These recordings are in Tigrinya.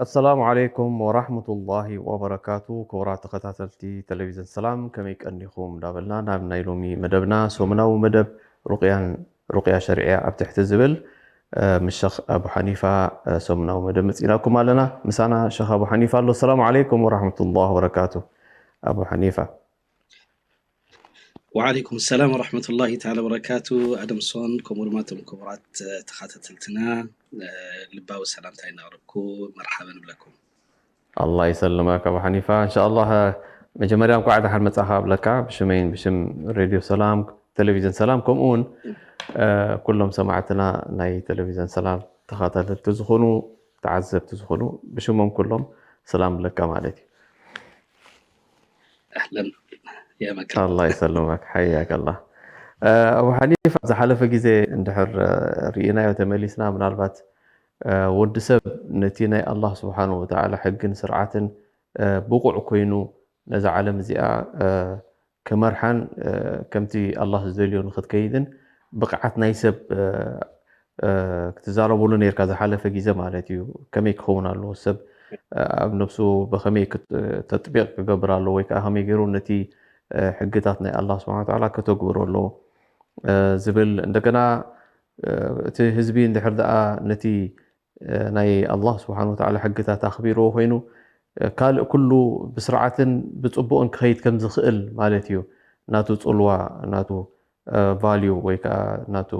ኣሰላሙ ዓለይኩም ወራህመቱላሂ ወበረካቱ። ክቡራት ተኸታተልቲ ቴሌቪዝን ሰላም፣ ከመይ ቀኒኹም እንዳበልና ናብ ናይ ሎሚ መደብና፣ ሰሙናዊ መደብ ሩቅያን ሩቅያ ሸሪዕያ ኣብ ትሕቲ ዝብል፣ እ፣ ምስ ሸኽ ኣቡ ሓኒፋ፣ እ፣ ሰሙናዊ መደብ መጺእናኩም ኣለና። ምሳና ሸኽ ኣቡ ሓኒፋ ኣሎ። ኣሰላሙ ዓለይኩም ወራህመቱላሂ ወበረካቱ። ኣቡ ሓኒፋ። ወዓለይኩም ሰላም ወራህመቱላሂ ተዓላ ወበረካቱ። ኣደምሶን፣ ከምኡ ድማ እቶም ክቡራት፣ እ፣ ተኸታተልትና፣ እ፣ ልባዊ ሰላምታ እናቕረብኩ መርሓባ ንብለኩም። ኣላህ ይሰልመካ ኣቡ ሓኒፋ። እንሻኣላህ፣ መጀመርያ እንኳዕ ደሓን መጻኻ እብለካ፣ ብሽመይን ብሽም ሬድዮ ሰላም፣ ቴሌቪዝን ሰላም፣ ከምኡ እውን፣ እ፣ ኩሎም ሰማዕትና ናይ ቴሌቪዝን ሰላም ተኸታተልቲ ዝኾኑ፣ ተዓዘብቲ ዝኾኑ፣ ብሽሞም ኩሎም ሰላም እብለካ ማለት እዩ። ኣህለን፣ የመካ። ኣላህ ይሰልመክ፣ ሓያክ ኣላህ። እ፣ ኣቡ ሓኒፋ፣ ዝሓለፈ ግዜ እንድሕር፣ እ፣ ርኢናዮ ተመሊስና፣ ምናልባት፣ እ፣ ወዲ ሰብ ነቲ ናይ ኣላህ ስብሓነሁ ወተዓላ ሕግን ስርዓትን፣ እ፣ ብቑዕ ኮይኑ ነዛ ዓለም እዚኣ፣ እ፣ ክመርሓን፣ እ፣ ከምቲ ኣላህ ዝደልዮ ንኽትከይድን ብቕዓት ናይ ሰብ፣ እ፣ እ፣ ክትዛረበሉ ነይርካ ዝሓለፈ ግዜ ማለት እዩ። ከመይ ክኸውን ኣለዎ? ሰብ፣ እ፣ ኣብ ነብሱ ብኸመይ ክት-፣ ተጥቢቕ ክገብር ኣለዎ? ወይ ከዓ ከመይ ገይሩ ነቲ፣ እ፣ ሕግታት ናይ ኣላህ ስብሓነ ወተዓላ ከተግብሮ ኣለዎ፣ እ፣ ዝብል። እንደገና፣ እ፣ እቲ ህዝቢ እንድሕር ደኣ ነቲ፣ እ፣ ናይ ኣላህ ስብሓነ ወተዓላ ሕግታት ኣኽቢርዎ ኮይኑ፣ እ፣ ካልእ ኩሉ ብስርዓትን ብጽቡቕን ክኸይድ ከም ዝኽእል ማለት እዩ። ናቱ ጽልዋ፣ ናቱ፣ እ፣ ቫልዩ ወይ ከዓ ናቱ፣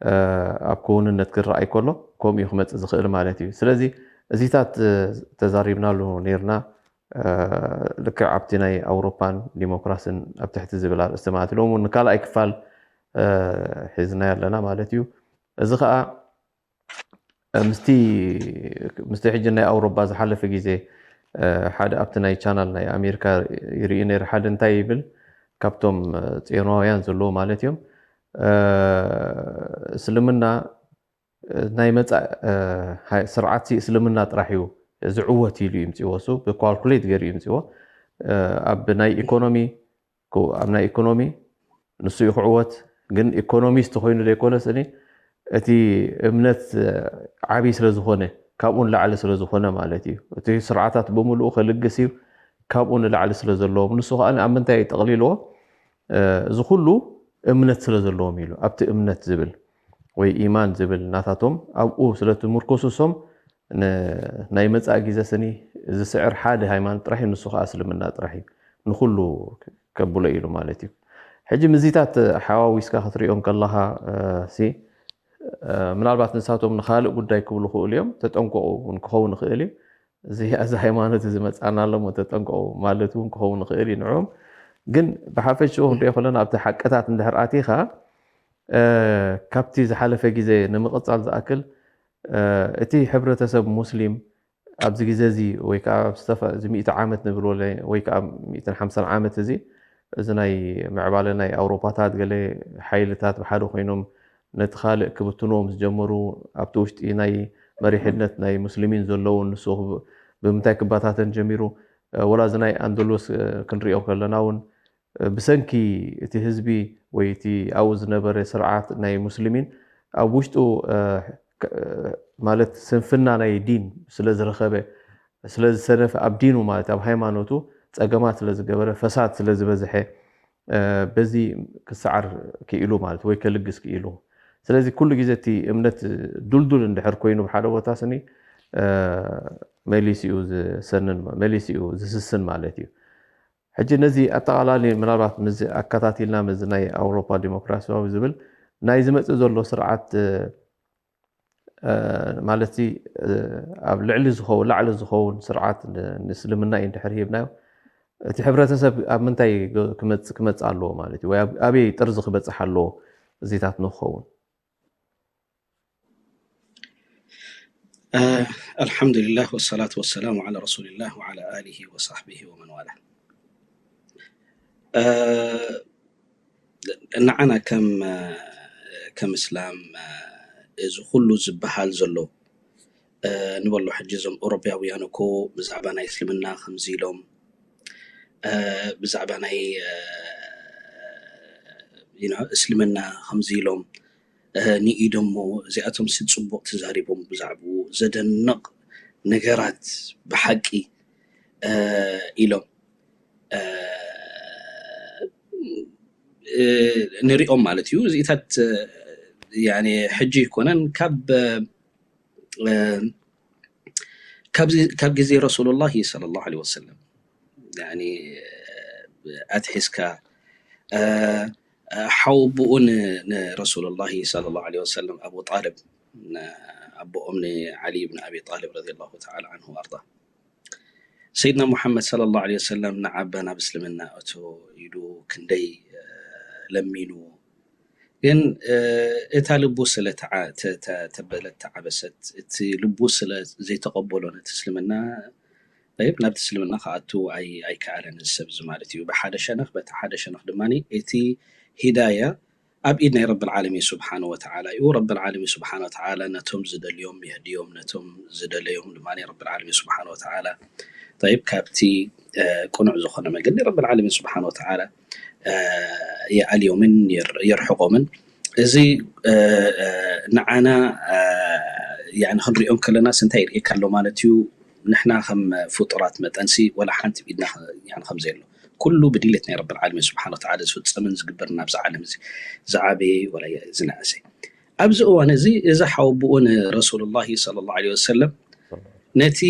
እ፣ ኣብ ክውንነት ክረኣይ ከሎ ከምኡ እዩ ክመጽእ ዝኽእል ማለት እዩ። ስለዚ እዚታት፣ እ፣ ተዛሪብናሉ ነይርና። እ፣ ልክዕ ኣብቲ ናይ ኣውሮፓን ዲሞክራስን ኣብ ትሕቲ ዝብል ኣርእስቲ ማለት እዩ። ሎሚ እውን ንካልኣይ ክፋል፣ እ፣ ሒዝናዮ ኣለና ማለት እዩ። እዚ ኸኣ፣ እ፣ ምስቲ፣ ምስቲ ሕጂ ናይ ኣውሮፓ ዝሓለፈ ግዜ፣ እ፣ ሓደ ኣብቲ ናይ ቻናል ናይ ኣሜሪካ ይርኢ ነይረ። ሓደ እንታይ ይብል፣ ካብቶም፣ እ፣ ጽዮናውያን ዘለዉ ማለት እዮም፣ እ፣ እስልምና፣ እ፣ ናይ መጻእ፣ እ፣ ሃይ-፣ ስርዓት ሲ እስልምና ጥራሕ እዩ ዝዕወት ኢሉ እዩ ምጽእዎ። እሱ ብኳልኩሌት ገይሩ እዩ ምጽእዎ። እ፣ ኣብ ናይ ኢኮኖሚ፣ ኮ-፣ ኣብ ናይ ኢኮኖሚ ንሱ እዩ ክዕወት። ግን ኢኮኖሚስት ኮይኑ ዘይኮነስ፣ እኔ እቲ እምነት፣ እ፣ ዓብዪ ስለ ዝኾነ፣ ካብኡ ንላዕሊ ስለ ዝኾነ ማለት እዩ። እቲ ስርዓታት ብምሉኡ ከልግስ እዩ፣ ካብኡ ንላዕሊ ስለ ዘለዎም። ንሱ ኸኣ ኣብ ምንታይ ጠቕሊልዎ? እ፣ እዚ ኩሉ እምነት ስለ ዘለዎም ኢሉ፣ ኣብቲ እምነት ዝብል ወይ ኢማን ዝብል ናታቶም ኣብኡ ስለ ትምርኮሱ፣ እሶም ን-፣ ናይ መጻኢ ግዜ ስኒ ዝስዕር ሓደ ሃይማኖት ጥራሕ እዩ፣ ንሱ ኸኣ እስልምና ጥራሕ እዩ። ንኹሉ ከብሎ ኢሉ ማለት እዩ። ሕጂ ምስዚታት ሓዋዊስካ ክትሪኦ እንከለኻ፣ እ፣ ሲ፣ እ፣ ምናልባት ንሳቶም ንኻልእ ጉዳይ ክብሉ ክእሉ እዮም፣ ተጠንቀቑ እውን ክኸውን ይኽእል እዩ። እዚ፣ እዚ ሃይማኖት እዚ መጻና ኣሎ እሞ ተጠንቀቑ ማለት እውን ክኸውን ይኽእል እዩ ንዕኦም። ግን ብሓፈሽኡ ክንሪኦ ከለና ኣብቲ ሓቅታት እንድሕር ኣቲኻ፣ እ፣ ካብቲ ዝሓለፈ ግዜ ንምቕጻል ዝኣክል፣ እ፣ እቲ ሕብረተሰብ ሙስሊም ኣብዚ ግዜ እዚ ወይ ከዓ ኣብ ዝተፈ-፣ እዚ ሚእቲ ዓመት ንብል ወለ ወይ ከዓ ሚእትን ሓምሳን ዓመት እዚ፣ እዚ ናይ ምዕባለ ናይ ኣውሮፓታት ገለ ሓይልታት ብሓደ ኮይኖም ነቲ ካልእ ክብትንዎ ምስ ጀመሩ፣ ኣብቲ ውሽጢ ናይ መሪሕነት ናይ ሙስሊሚን ዘለዉ ንሱ ክብ-፣ ብምንታይ ክበታተን ጀሚሩ፣ እ፣ ወላ እዚ ናይ ኣንደሉስ፣ እ፣ ክንሪኦ ከለና እውን፣ እ፣ ብሰንኪ እቲ ህዝቢ ወይ እቲ ኣብኡ ዝነበረ ስርዓት ናይ ሙስሊሚን ኣብ ውሽጡ፣ እ፣ ከ-፣ ማለት ስንፍና ናይ ዲን ስለ ዝረኸበ፣ ስለ ዝሰነፈ፣ ኣብ ዲኑ ማለት ኣብ ሃይማኖቱ ጸገማት ስለ ዝገበረ፣ ፈሳድ ስለ ዝበዝሐ፣ እ፣ በዚ ክሰዓር ክኢሉ ማለት ወይ ከልግስ ክኢሉ። ስለዚ ኩሉ ግዜ እቲ እምነት ዱልዱል እንድሕር ኮይኑ ብሓደ ቦታ ስኒ፣ እ፣ መሊሱ እዩ ዝሰንን፣ መሊሱ እዩ ዝስስን ማለት እዩ። ሕጂ ነዚ ኣጠቓላሊ ምናልባት ምስዚ ኣከታቲልና ምስዚ ናይ ኣውሮፓ ዲሞክራሲያዊ ዝብል ናይ ዝመጽእ ዘሎ ስርዓት፣ እ፣ ማለት እዚ፣ እ፣ ኣብ ልዕሊ ዝኸውን፣ ላዕሊ ዝኸውን ስርዓት ን-፣ ንእስልምና እዩ እንድሕር ሂብናዮ፣ እቲ ሕብረተሰብ ኣብ ምንታይ ግ-፣ ክመጽ-፣ ክመጽእ ኣለዎ ማለት እዩ? ወይ ኣብ-፣ ኣበይ ጥርዚ ክበጽሕ ኣለዎ እዚታት ንክኸውን? آه، الحمد لله والصلاة والسلام على رسول الله وعلى آله وصحبه ومن والاه. آه، ንዓና ከም፣ ከም እስላም እዚ ኩሉ ዝበሃል ዘሎ ንበሎ ሕጂ እዞም ኦሮብያውያን እኮ ብዛዕባ ናይ እስልምና ከምዚ ኢሎም ብዛዕባ ናይ እስልምና ከምዚ ኢሎም ንኢዶሞ እዚኣቶም ሲ ፅቡቕ ተዛሪቦም ብዛዕባኡ ዘደንቕ ነገራት ብሓቂ ኢሎም ንሪኦም ማለት እዩ። እዚታት ሕጂ ይኮነን ካብ ካብ ግዜ ረሱሉላሂ ሰለላሁ ዐለይሂ ወሰለም ኣትሒዝካ ሓወቦኡ ንረሱሉላሂ ሰለላሁ ዐለይሂ ወሰለም ኣቡ ጣልብ ኣቦኦም ንዓሊ ብን ኣቢ ጣልብ ረዲየላሁ ተዓላ ዐንሁ ወኣርዳ ሰይድና ሙሓመድ ሰለላሁ ዐለይሂ ወሰለም ንዓባ ናብ እስልምና እቶ ኢሉ ክንደይ ለሚኑ ግን እታ ልቡ ስለ ተበለት ተዓበሰት እቲ ልቡ ስለ ዘይተቐበሎ ነቲ እስልምና ይብ ናብቲ እስልምና ክኣቱ ኣይከኣለን እዚ ሰብ እዚ ማለት እዩ ብሓደ ሸነኽ በቲ ሓደ ሸነኽ ድማ እቲ ሂዳያ ኣብ ኢድ ናይ ረብል ዓለሚን ስብሓን ወተዓላ እዩ ረብል ዓለሚን ስብሓን ወተዓላ ነቶም ዝደልዮም የህድዮም ነቶም ዝደለዮም ድማ ረብል ዓለሚን ስብሓን ወተዓላ ይብ ካብቲ ቅኑዕ ዝኾነ መገዲ ረብል ዓለሚን ስብሓን ወተዓላ ይኣልዮምን የርሕቆምን እዚ ንዓና ክንሪኦም ከለናስ እንታይ ይርእየካ ኣሎ ማለት እዩ ንሕና ከም ፍጡራት መጠንሲ ወላ ሓንቲ ኢድና ከምዘየሎ ኩሉ ብድልየት ናይ ረብል ዓለሚን ስብሓን ወተዓላ ዝፍፀምን ዝግበርን ኣብዚ ዓለም እዚ ዝዓበየ ወላ ዝነእሰ ኣብዚ እዋን እዚ እዚ ሓወብኡ ንረሱሉላሂ ሰለላሁ ዐለይሂ ወሰለም ነቲ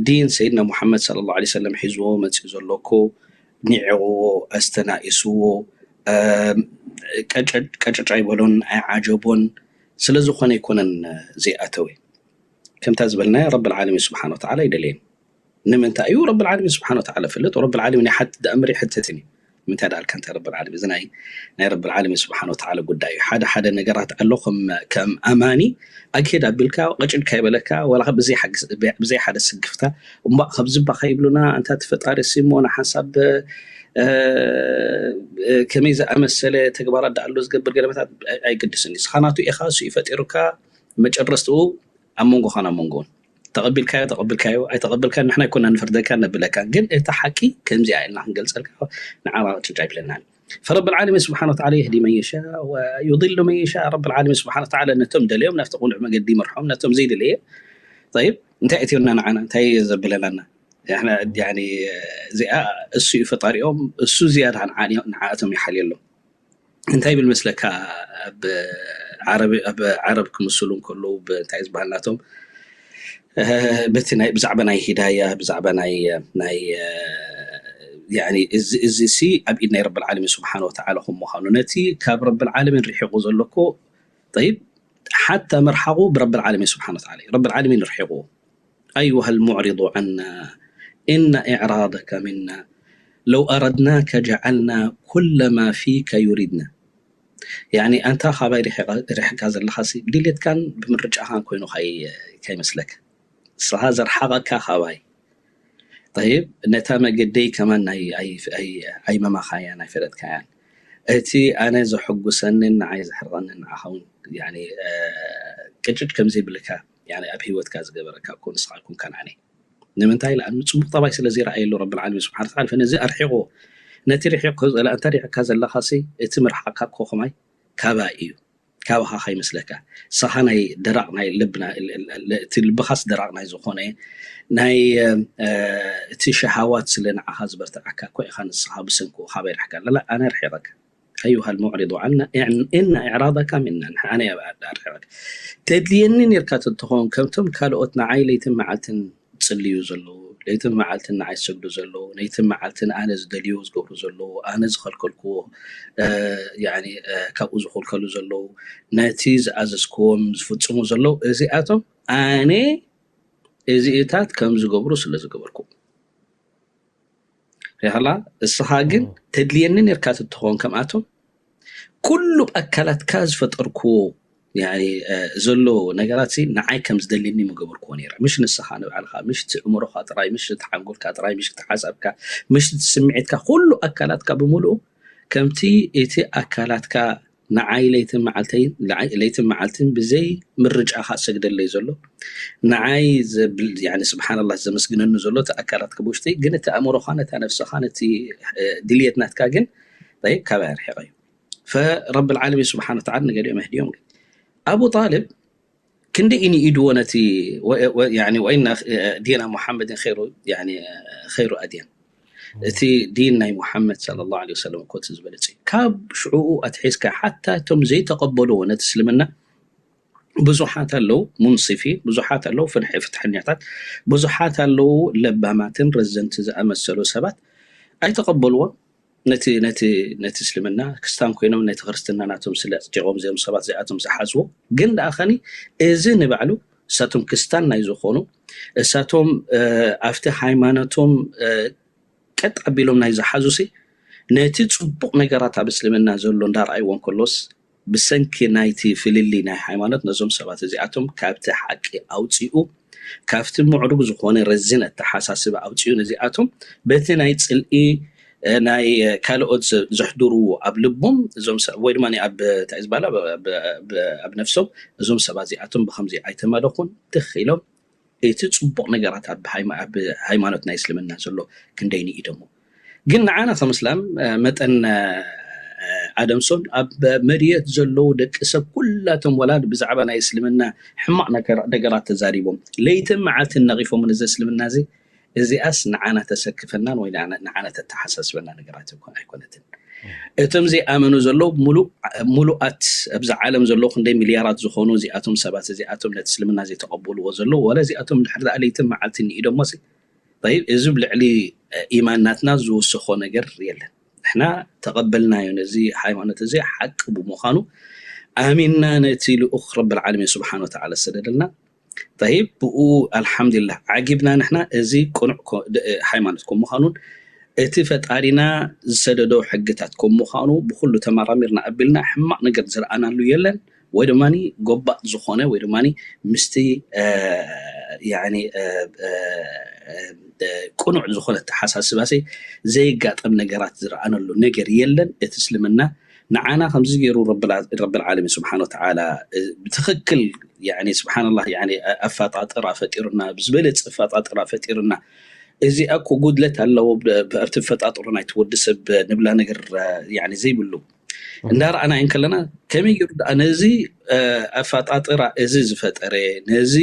ዲን ሰይድና ሙሓመድ ሰለላሁ ዐለይሂ ወሰለም ሒዝዎ መፂኡ ዘሎ እኮ ኒዕቕዎ ኣስተናኢስዎ ቀጨጭ ኣይበሎን ኣይዓጀቦን ስለዝኾነ ኣይኮነን ዘይኣተወ ከምታ ዝበልናዮ ረብል ዓለሚን ስብሓን ወተዓላ ኣይደለየን ንምንታይ እዩ ረብል ዓለሚን ስብሓን ወተዓላ ፍልጥ ረብል ዓለሚን ይሓትት ደኣ እምበር ኣይሕተትን እዩ ንምንታይ ደኣ ኣልካ እንታይ ረብል ዓለሚን እዚ ናይ ናይ ረብል ዓለሚን ስብሓን ወተዓላ ጉዳይ እዩ ሓደ ሓደ ነገራት ኣሎ ከም ከም ኣማኒ ኣግሄድ ኣቢልካ ቀጭድ ካይበለካ ዋላ ብዘይ ሓደ ስግፍታ እምባእ ካብዚ እባ ከይብሉና እንታ እቲ ፈጣሪ ሲ እሞ ንሓንሳብ ከመይ ዝኣመሰለ ተግባራት ደኣ ኣሎ ዝገብር ገለመታት ኣይግድስን እዩ ስኻ ናቱ ኢኻ እሱ እዩ ፈጢሩካ መጨረስትኡ ኣብ መንጎኻን ኣብ መንጎን ተቐቢልካዮ ተቐቢልካዮ ኣይተቐበልካዮ ንሕና ኣይኮና ንፈርደካ ነብለካ ግን እቲ ሓቂ ከምዚኣ ኢልና ክንገልፀልካ ንዓኻ ቅጭጭ ኣይብለናን فرب العالمين سبحانه وتعالى يهدي من يشاء ويضل من يشاء رب العالمين سبحانه وتعالى ነቶም ደልዮም ናብቲ ቅኑዕ መገዲ ይመርሖም ነቶም ዘይደለየ طيب እንታይ እትዮና ንዓና እንታይ ዘብለናና እዚኣ እሱ እዩ ፈጣሪኦም እሱ ዝያዳ ንዓቶም ይሓልየሎም እንታይ ይብል መስለካ ኣብ ዓረብ ክምስሉ እንከለዉ እንታይ ዝበሃል ናቶም በቲ ናይ ብዛዕባ ናይ ሂዳያ ብዛዕባ ናይ ናይ እዚ እዚ ሲ ኣብ ኢድ ናይ ረብል ዓለሚን ስብሓን ወተዓላ ከም ምዃኑ ነቲ ካብ ረብል ዓለሚን ርሒቑ ዘሎ እኮ ጠይብ ሓታ ምርሓቑ ብረብል ዓለሚን ስብሓን ወተዓላ እዩ ረብል ዓለሚን ርሒቑ أيها المعرض عنا إن إعراضك منا لو أردناك جعلنا كل ما فيك يريدنا يعني ኣንታ ካባይ ርሕካ ዘለኻሲ ብድልየትካን ብምርጫኻን ኮይኑ ከይመስለካ ንስኻ ዘርሓቐካ ካባይ طيب ነታ መገደይ ከማን ኣይመማኻያን ኣይፈለጥካያን እቲ ኣነ ዘሐጉሰንን ንዓይ ዘሕርቐንን ንዓኸውን ቅጭጭ ከምዘይብልካ ኣብ ህይወትካ ዝገበረካ እኮ ንስኻ ኣይኮንካን ኣነ ንምንታይ ኢላ ጽቡቕ ጠባይ ስለ ዘይረኣየሉ ረብል ዓለሚን ስብሓን ወተዓላ ነዚ ኣርሒቑ ነቲ ርሒቕ ክዘላ እንተ ሪሕካ ዘለኻሲ እቲ ምርሓቕካ እኮ ከማይ ካባይ እዩ ካባኻ ከይመስለካ ንስኻ ናይ ደራቕ ናይ ልብና እቲ ልብኻስ ደራቕ ናይ ዝኾነ ናይ እቲ ሸሃዋት ስለ ንዓኻ ዝበርትዓካ እኮ ኢኻ ንስኻ ብሰንክኡ ካባይ ርሕካ ለላ ኣነ ርሒቐካ أيها المعرض عنا إن إعراضك منا ኣነ ኣርሒቐካ ተድልየኒ ኔርካ ተትኾን ከምቶም ካልኦት ንዓይ ለይትን መዓልትን ዝጽልዩ ዘለዉ ለይትን መዓልትን ንዓይ ዝሰግዱ ዘለዉ ለይትን መዓልትን ኣነ ዝደልዮ ዝገብሩ ዘለዉ ኣነ ዝኸልከልክዎ ካብኡ ዝኽልከሉ ዘለዉ ነቲ ዝኣዘዝክዎም ዝፍጽሙ ዘለዉ እዚኣቶም ኣነ እዚኢታት ከም ዝገብሩ ስለ ዝገበርኩ ሪኢኻላ እስኻ ግን ተድልየኒ ኔርካ ትትኾን ከምኣቶም ኩሉ ኣካላትካ ዝፈጠርክዎ ዘሎ ነገራት ንዓይ ከም ዝደልየኒ ምገበርክዎ ነይረ ምሽ ንስኻ ንባዕልኻ ምሽ እቲ እምሮኻ ጥራይ ምሽ እቲ ሓንጎልካ ጥራይ ምሽ እቲ ሓሳብካ ምሽ እቲ ስምዒትካ ኩሉ ኣካላትካ ብምሉኡ ከምቲ እቲ ኣካላትካ ንዓይ ለይትን መዓልተይን ንዓይ ለይትን መዓልትን ብዘይ ምርጫኻ ዝሰግደለይ ዘሎ፣ ንዓይ ዘብል ያኒ ስብሓንላህ ዘመስግነኒ ዘሎ እቲ ኣካላት ክብውሽተይ ግን እቲ ኣእምሮኻ ነታ ነፍስኻ ነቲ ድልየት ናትካ ግን ካባይ ኣርሒቐ እዩ። ፈረብ ልዓለሚን ስብሓን ወተዓላ ንገሊኦም ኣህድዮም ግን ኣቡ ጣልብ ክንደይ ኢኒ ኢድዎ ነቲ ወኢና ዲና ሙሓመድን ሩ ሩ ኣድያን እቲ ዲን ናይ ሙሓመድ ለ ላ ወሰለም እኮ እቲ ዝበለፅ እዩ። ካብ ሽዕኡ ኣትሒዝካ ሓታ እቶም ዘይተቐበልዎ ነቲ እስልምና ብዙሓት ኣለዉ፣ ሙንሲፊ ብዙሓት ኣለዉ፣ ፍትሐኛታት ብዙሓት ኣለዉ፣ ለባማትን ረዘንቲ ዝኣመሰሉ ሰባት ኣይተቐበልዎን። ነቲ ነቲ ነቲ እስልምና ክስታን ኮይኖም ነቲ ክርስትና ናቶም ስለ ኣፅዲቖም እዚኦም ሰባት እዚኣቶም ዝሓዝዎ ግን ደኣ ኸኒ እዚ ንባዕሉ እሳቶም ክስታን ናይ ዝኾኑ እሳቶም ኣብቲ ሃይማኖቶም ቀጥ ኣቢሎም ናይ ዝሓዙ ሲ ነቲ ፅቡቕ ነገራት ኣብ እስልምና ዘሎ እንዳረኣይዎ እንከሎስ ብሰንኪ ናይቲ ፍልልይ ናይ ሃይማኖት ነዞም ሰባት እዚኣቶም ካብቲ ሓቂ ኣውፂኡ ካብቲ ምዕሩግ ዝኾነ ረዚን ኣተሓሳስባ ኣውፂኡ ነዚኣቶም በቲ ናይ ፅልኢ ናይ ካልኦት ዘሕድርዎ ኣብ ልቦም እዞም ወይ ድማ ኣብ እንታይ ዝበሃላ ኣብ ነፍሶም እዞም ሰባት እዚኣቶም ብከምዚ ኣይተመለኹን ትኽ ኢሎም እቲ ፅቡቕ ነገራት ኣብ ሃይማኖት ናይ እስልምና ዘሎ ክንደይ ንኢዶሞ ግን ንዓና ከም እስላም መጠን ኣደምሶን ኣብ መድየት ዘለዉ ደቂ ሰብ ኩላቶም ወላ ብዛዕባ ናይ እስልምና ሕማቕ ነገራት ተዛሪቦም ለይትን መዓልትን ነቒፎም እዚ እስልምና እዚ እዚኣስ ንዓና ተሰክፈናን ወይ ንዓና ተተሓሳስበና ነገራት ኣይኮነትን። እቶም ዘይኣመኑ ዘለዉ ሙሉኣት ኣብዚ ዓለም ዘለዉ ክንደይ ሚልያራት ዝኾኑ እዚኣቶም ሰባት እዚኣቶም ነቲ እስልምና ዘይተቐበልዎ ዘለዉ ወላ እዚኣቶም ድሕር ደኣ ለይትን መዓልትን ንኢዶሞ እዚ ብልዕሊ ኢማን ናትና ዝውስኾ ነገር የለን። ንሕና ተቐበልናዮ ነዚ ሃይማኖት እዚ ሓቂ ብምዃኑ ኣሚንና ነቲ ልኡኽ ረብል ዓለሚን ስብሓን ወተዓላ ዝሰደደልና ጠይብ ብኡ ኣልሓምዱሊላህ ዓጊብና ንሕና እዚ ቅኑዕ ሃይማኖት ከም ምዃኑን እቲ ፈጣሪና ዝሰደዶ ሕግታት ከም ምዃኑ ብኩሉ ተመራሚርና ኣቢልና ሕማቕ ነገር ዝረኣናሉ የለን ወይ ድማ ጎባጥ ዝኾነ ወይ ድማ ምስቲ ቅኑዕ ዝኾነ ተሓሳስባሰ ዘይጋጠም ነገራት ዝረኣነሉ ነገር የለን። እቲ እስልምና ንዓና ከምዚ ገይሩ ረብል ዓለሚን ስብሓን ወተዓላ ብትኽክል ስብሓንላ ኣፋጣጥራ ፈጢሩና ብዝበለፅ ኣፋጣጥራ ፈጢሩና እዚኣ እኮ ጉድለት ኣለዎ ኣብቲ ፈጣጥሮ ናይቲ ወዲ ሰብ ንብላ ነገር ዘይብሉ እንዳረኣና እንከለና ከመይ ገይሩ ደኣ ነዚ ኣፋጣጥራ እዚ ዝፈጠረ ነዚ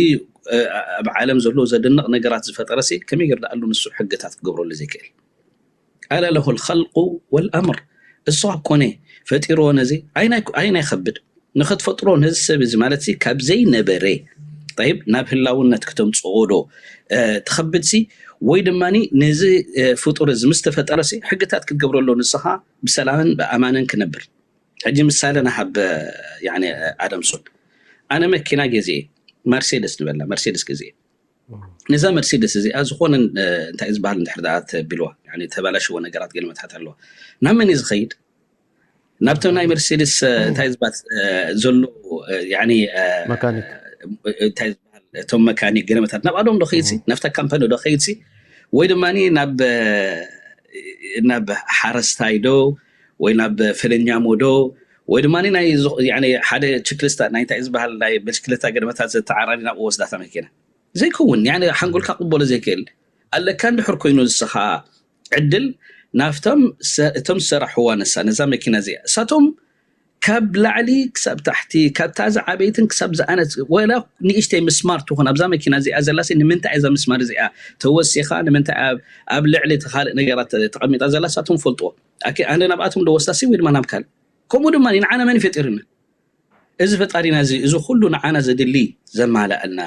ኣብ ዓለም ዘሎ ዘደንቕ ነገራት ዝፈጠረ ከመይ ገይሩ ደኣ ኣሉ ንሱ ሕግታት ክገብረሉ ዘይክእል ኣላ ለሁ ልኸልቁ ወልኣምር እሱ ኣብ ኮነ ፈጢርዎ ነዚ ኣይናይ ከብድ ንክትፈጥሮ ነዚ ሰብ እዚ ማለት ካብ ዘይነበረ ይብ ናብ ህላውነት ክተምፅኦ ዶ ትኸብድ ሲ ወይ ድማ ነዚ ፍጡር እዚ ምስ ተፈጠረ ሕግታት ክትገብረሎ ንስኻ ብሰላምን ብኣማንን ክነብር ሕጂ ምሳለ ንሃብ ኣደምሶን ኣነ መኪና ገዜ መርሴደስ ንበላ መርሴደስ ገዜ ነዛ መርሴደስ እዚኣ ዝኾነ እንታይ ዝበሃል እንድሕር ደኣ ተቢልዋ ተበላሽዎ ነገራት ገለመታት ኣለዋ ናብ መን እዩ ዝኸይድ ናብቶም ናይ መርሴደስ እንታይ ዝባት ዘሎ መካኒክ እንታይ ዝበሃል እቶም መካኒክ ገለመታት ናብ ኣዶም ዶ ከይድሲ ናብታ ካምፓኒ ዶ ከይድሲ ወይ ድማ ናብ ናብ ሓረስታይ ዶ ወይ ናብ ፈለኛሞ ዶ ወይ ድማ ሓደ ችክልስታ ናይ እንታይ ዝበሃል ናይ ብሽክለታ ገለመታት ዘተዓራሪ ናብኡ ወስዳታ መኪና ዘይከውን ሓንጎልካ ቅበሎ ዘይክእል ኣለካ እንድሕር ኮይኑ ንስኻ ዕድል ናፍቶም እቶም ዝሰራሕዋ ነሳ ነዛ መኪና እዚኣ እሳቶም ካብ ላዕሊ ክሳብ ታሕቲ ካብታ ዝዓበይትን ክሳብ ዝኣነት ወላ ንእሽተይ ምስማር ትኾን ኣብዛ መኪና እዚኣ ዘላሲ ንምንታይ እዛ ምስማር እዚኣ ተወሲኻ ንምንታይ ኣብ ልዕሊ እቲ ካልእ ነገራት ተቐሚጣ ዘላ እሳቶም ፈልጥዎ ኣነ ናብኣቶም ዶ ወስዳሲ ወይ ድማ ናብ ካልእ ከምኡ ድማ ንዓና መን ፈጢርና እዚ ፈጣሪና እዚ እዚ ኩሉ ንዓና ዘድሊ ዘማልኣልና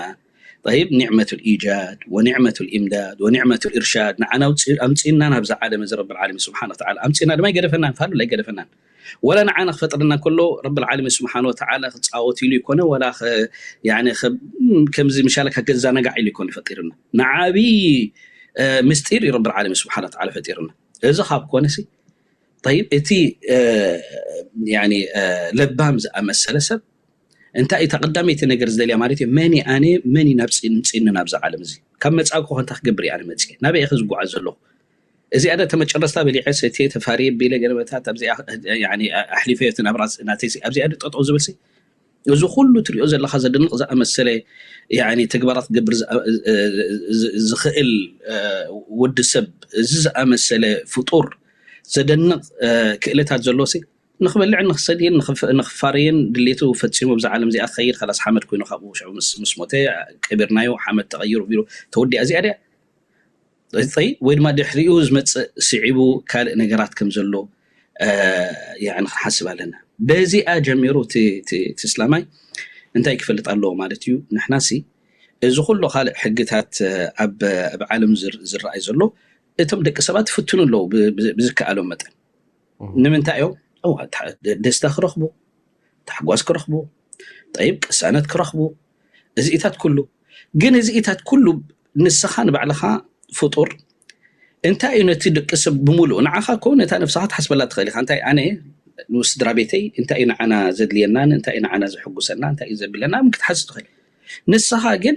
طيب نعمة الإيجاد ونعمة الإمداد ونعمة الإرشاد ንዓና ኣምፅእና ናብዛ ዓለም እዚ ረብል ዓለሚን ስብሓን ወተዓላ ኣምፅእና ድማ ይገደፈናን ፋሉላ ይገደፈናን ወላ ንዓና ክፈጥረና ከሎ ረብል ዓለሚን ስብሓን ወተዓላ ክፃወት ኢሉ ይኮነ ወላ ከምዚ ምሻለካ ገዛናጋዕ ኢሉ ይኮነ ፈጢርና ንዓብይ ምስጢር እዩ ረብል ዓለሚን ስብሓን ወተዓላ ፈጢርና እዚ ካብ ኮነሲ طيب እቲ ለባም ዝኣመሰለ ሰብ እንታይ እዩ ተቐዳመይቲ ነገር ዝደልያ ማለት እዩ መን ኣነ መን ናብፅእኒ ምፅእኒ ናብዚ ዓለም እዚ ካብ መፃእኩ ከንታ ክገብር ኣነ መፅእ ናበይ ኢኸ ዝጓዓዝ ዘለኹ እዚኣ ደ ተመጨረስታ በሊዐ ሰትየ ተፋርየ ቢለ ገለመታት ኣብዚኣ ኣሕሊፈዮ እቲ ናብራ ናተይ ኣብዚኣ ደ ጠጠው ዝብል እዚ ኩሉ ትሪኦ ዘለካ ዘደንቕ ዝኣመሰለ ተግባራት ክገብር ዝኽእል ወዲ ሰብ እዚ ዝኣመሰለ ፍጡር ዘደንቕ ክእለታት ዘለዎ ንክበልዕን ንክሰድይን ንክፋረየን ድሌቱ ፈፂሙ ብዛ ዓለም እዚኣ ክኸይድ ከላስ ሓመድ ኮይኑ ካብኡ ሽዑ ምስ ሞተ ቀቢርናዮ ሓመድ ተቐይሩ ቢሉ ተወዲኣ እዚኣ ድያ ወይ ድማ ድሕሪኡ ዝመፅእ ስዒቡ ካልእ ነገራት ከም ዘሎ ክንሓስብ ኣለና። በዚኣ ጀሚሩ እቲ እስላማይ እንታይ ክፈልጥ ኣለዎ ማለት እዩ። ንሕናሲ እዚ ኩሉ ካልእ ሕግታት ኣብ ዓለም ዝረኣይ ዘሎ እቶም ደቂ ሰባት ይፍትኑ ኣለዉ ብዝከኣሎም መጠን። ንምንታይ እዮም? ደስታ ክረኽቡ፣ ታሕጓስ ክረኽቡ፣ ጠይብ ቅሳነት ክረኽቡ፣ እዚኢታት ኩሉ። ግን እዚኢታት ኩሉ ንስኻ ንባዕልኻ ፍጡር እንታይ እዩ ነቲ ደቂ ሰብ ብምሉእ ንዓኻ እኮ ነታ ነፍስኻ ትሓስበላ ትኽእል ኢኻ። እንታይ ኣነ ንስድራ ቤተይ እንታይ እዩ ንዓና ዘድልየናን እንታይ እዩ ንዓና ዘሕጉሰና እንታይ እዩ ዘብለና ክትሓስብ ትኽእል። ንስኻ ግን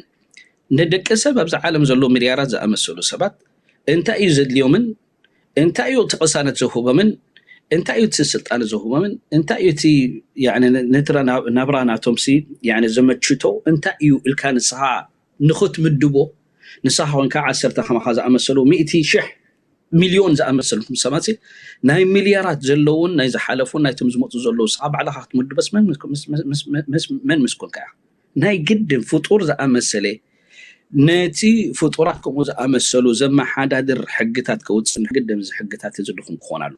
ንደቂ ሰብ ኣብዚ ዓለም ዘሎ ሚልያራት ዝኣመሰሉ ሰባት እንታይ እዩ ዘድልዮምን እንታይ እዩ እቲ ቅሳነት ዘውህቦምን እንታይ እዩ እቲ ስልጣን ዘውህቦምን እንታይ እዩ እቲ ናብራ ናቶም ዘመችቶ እንታይ እዩ ኢልካ ንስኻ ንኽትምድቦ ንስኻ ኮንካ ዓሰርተ ከማኻ ዝኣመሰሉ ሚእቲ ሽሕ ሚልዮን ዝኣመሰሉ ሰባት ናይ ሚልያራት ዘለውን ናይ ዝሓለፉን ናይቶም ዝመፁ ዘለዉ ንስኻ ባዕልኻ ክትምድበስ መን ምስ ኮንካ ኢኻ ናይ ግድን ፍጡር ዝኣመሰለ ነቲ ፍጡራት ከምኡ ዝኣመሰሉ ዘመሓዳድር ሕግታት ከውፅእ ናይ ግድን እዚ ሕግታት እዚ ድኹም ክኾን ኣሎ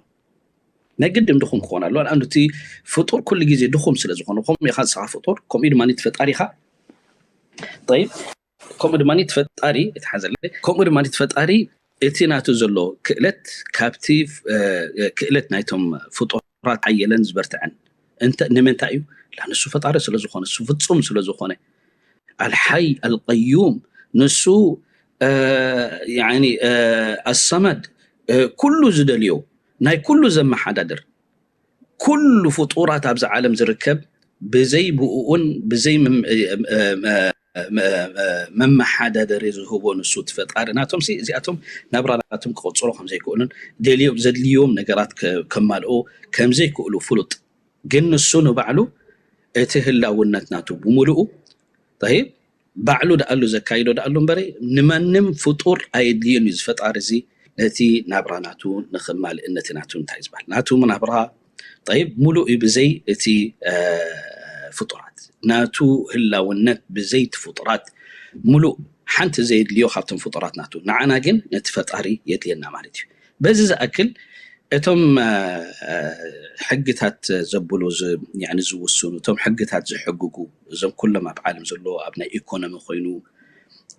ናይ ግድን ድኹም ክኾን ኣሎ ንኣንዱ እቲ ፍጡር ኩሉ ግዜ ድኹም ስለ ዝኾነ ከምኡ ኢኻ ንስኻ ፍጡር ከምኡ ድማ እቲ ፈጣሪኻ ጠይብ ከምኡ ድማ እቲ ፈጣሪ እቲ ሓዘለ ከምኡ ድማ እቲ ፈጣሪ እቲ ናቱ ዘሎ ክእለት ካብቲ ክእለት ናይቶም ፍጡራት ሓየለን ዝበርትዐን ንምንታይ እዩ ንሱ ፈጣሪ ስለዝኾነ ንሱ ፍፁም ስለዝኾነ ኣልሓይ ኣልቀዩም ንሱ ኣሰመድ ኩሉ ዝደልዮ ናይ ኩሉ ዘመሓዳድር ኩሉ ፍጡራት ኣብዚ ዓለም ዝርከብ ብዘይ ብኡኡን ብዘይ መመሓዳደሪ ዝህቦ ንሱ እቲ ፈጣሪ ናቶም እዚኣቶም ናብራ ናቶም ክቐፅሎ ከምዘይክእሉን ደልዮም ዘድልዮም ነገራት ከማልኡ ከምዘይክእሉ ፍሉጥ ግን ንሱ ንባዕሉ እቲ ህላውነት ናቱ ብምሉኡ ባዕሉ ደኣሉ ዘካይዶ ደኣሉ እምበረ ንማንም ፍጡር ኣየድልዮን እዩ ዝፈጣሪ እዚ ነቲ ናብራ ናቱ ንኽማልእ ነቲ ናቱ እንታይ ዝበሃል ናቱ ናብራ ጠይብ ሙሉእ እዩ ብዘይ እቲ ፍጡራት ናቱ ህላውነት ብዘይ እቲ ፍጡራት ሙሉእ ሓንቲ ዘየድልዮ ካብቶም ፍጡራት ናቱ ንዓና ግን ነቲ ፈጣሪ የድልየና ማለት እዩ በዚ ዝኣክል እቶም ሕግታት ዘብሉ ዝውስኑ እቶም ሕግታት ዝሕግጉ እዞም ኩሎም ኣብ ዓለም ዘለዎ ኣብ ናይ ኢኮኖሚ ኮይኑ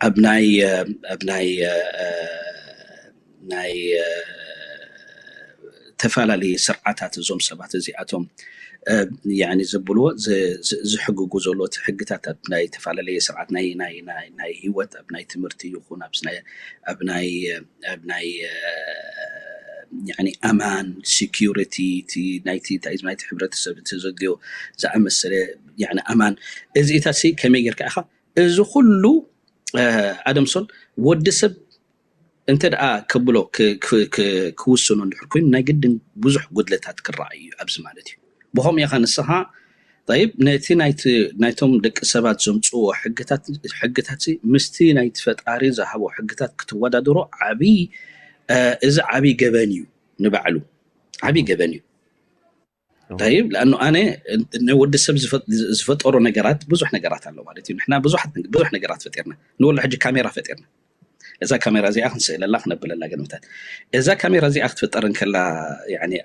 ኣብ ናይ ኣብ ናይ ናይ ተፈላለየ ስርዓታት እዞም ሰባት እዚኣቶም ዘብልዎ ዝሕግጉ ዘሎ ሕግታት ኣብ ናይ ተፈላለየ ስርዓት ናይ ናይ ናይ ህይወት ኣብ ናይ ትምህርቲ ይኹን ኣብ ናይ ኣብ ናይ ኣብ ናይ ኣማን security ናይቲ ናይቲ ሕብረተሰብ እቲ ዘድልዮ ዝኣመሰለ ኣማን እዚኢታት ከመይ ጌርካ ኢኻ እዚ ኩሉ ኣደምሶን ወዲ ሰብ እንተ ደኣ ከብሎ ክውስኖ እንድሕር ኮይኑ ናይ ግድን ብዙሕ ጉድለታት ክረኣዩ እዩ ኣብዚ ማለት እዩ ብኸምኡ ኢኻ ንስኻ ጠይብ ነቲ ናይቲ ናይቶም ደቂ ሰባት ዘምፅዎ ሕግታት ሕግታት ምስቲ ናይቲ ፈጣሪ ዝሃቦ ሕግታት ክትወዳደሮ ዓብይ እዚ ዓብይ ገበን እዩ ንባዕሉ ዓብይ ገበን እዩ ጠይብ ለኣኑ ኣነ ንወዲ ሰብ ዝፈጠሩ ነገራት ብዙሕ ነገራት ኣሎ ማለት እዩ ንሕና ብዙሕ ነገራት ፈጢርና ንወሎ ሕጂ ካሜራ ፈጢርና እዛ ካሜራ እዚኣ ክንስእለላ ክነብለላ ገለመታት እዛ ካሜራ እዚኣ ክትፍጠር እንከላ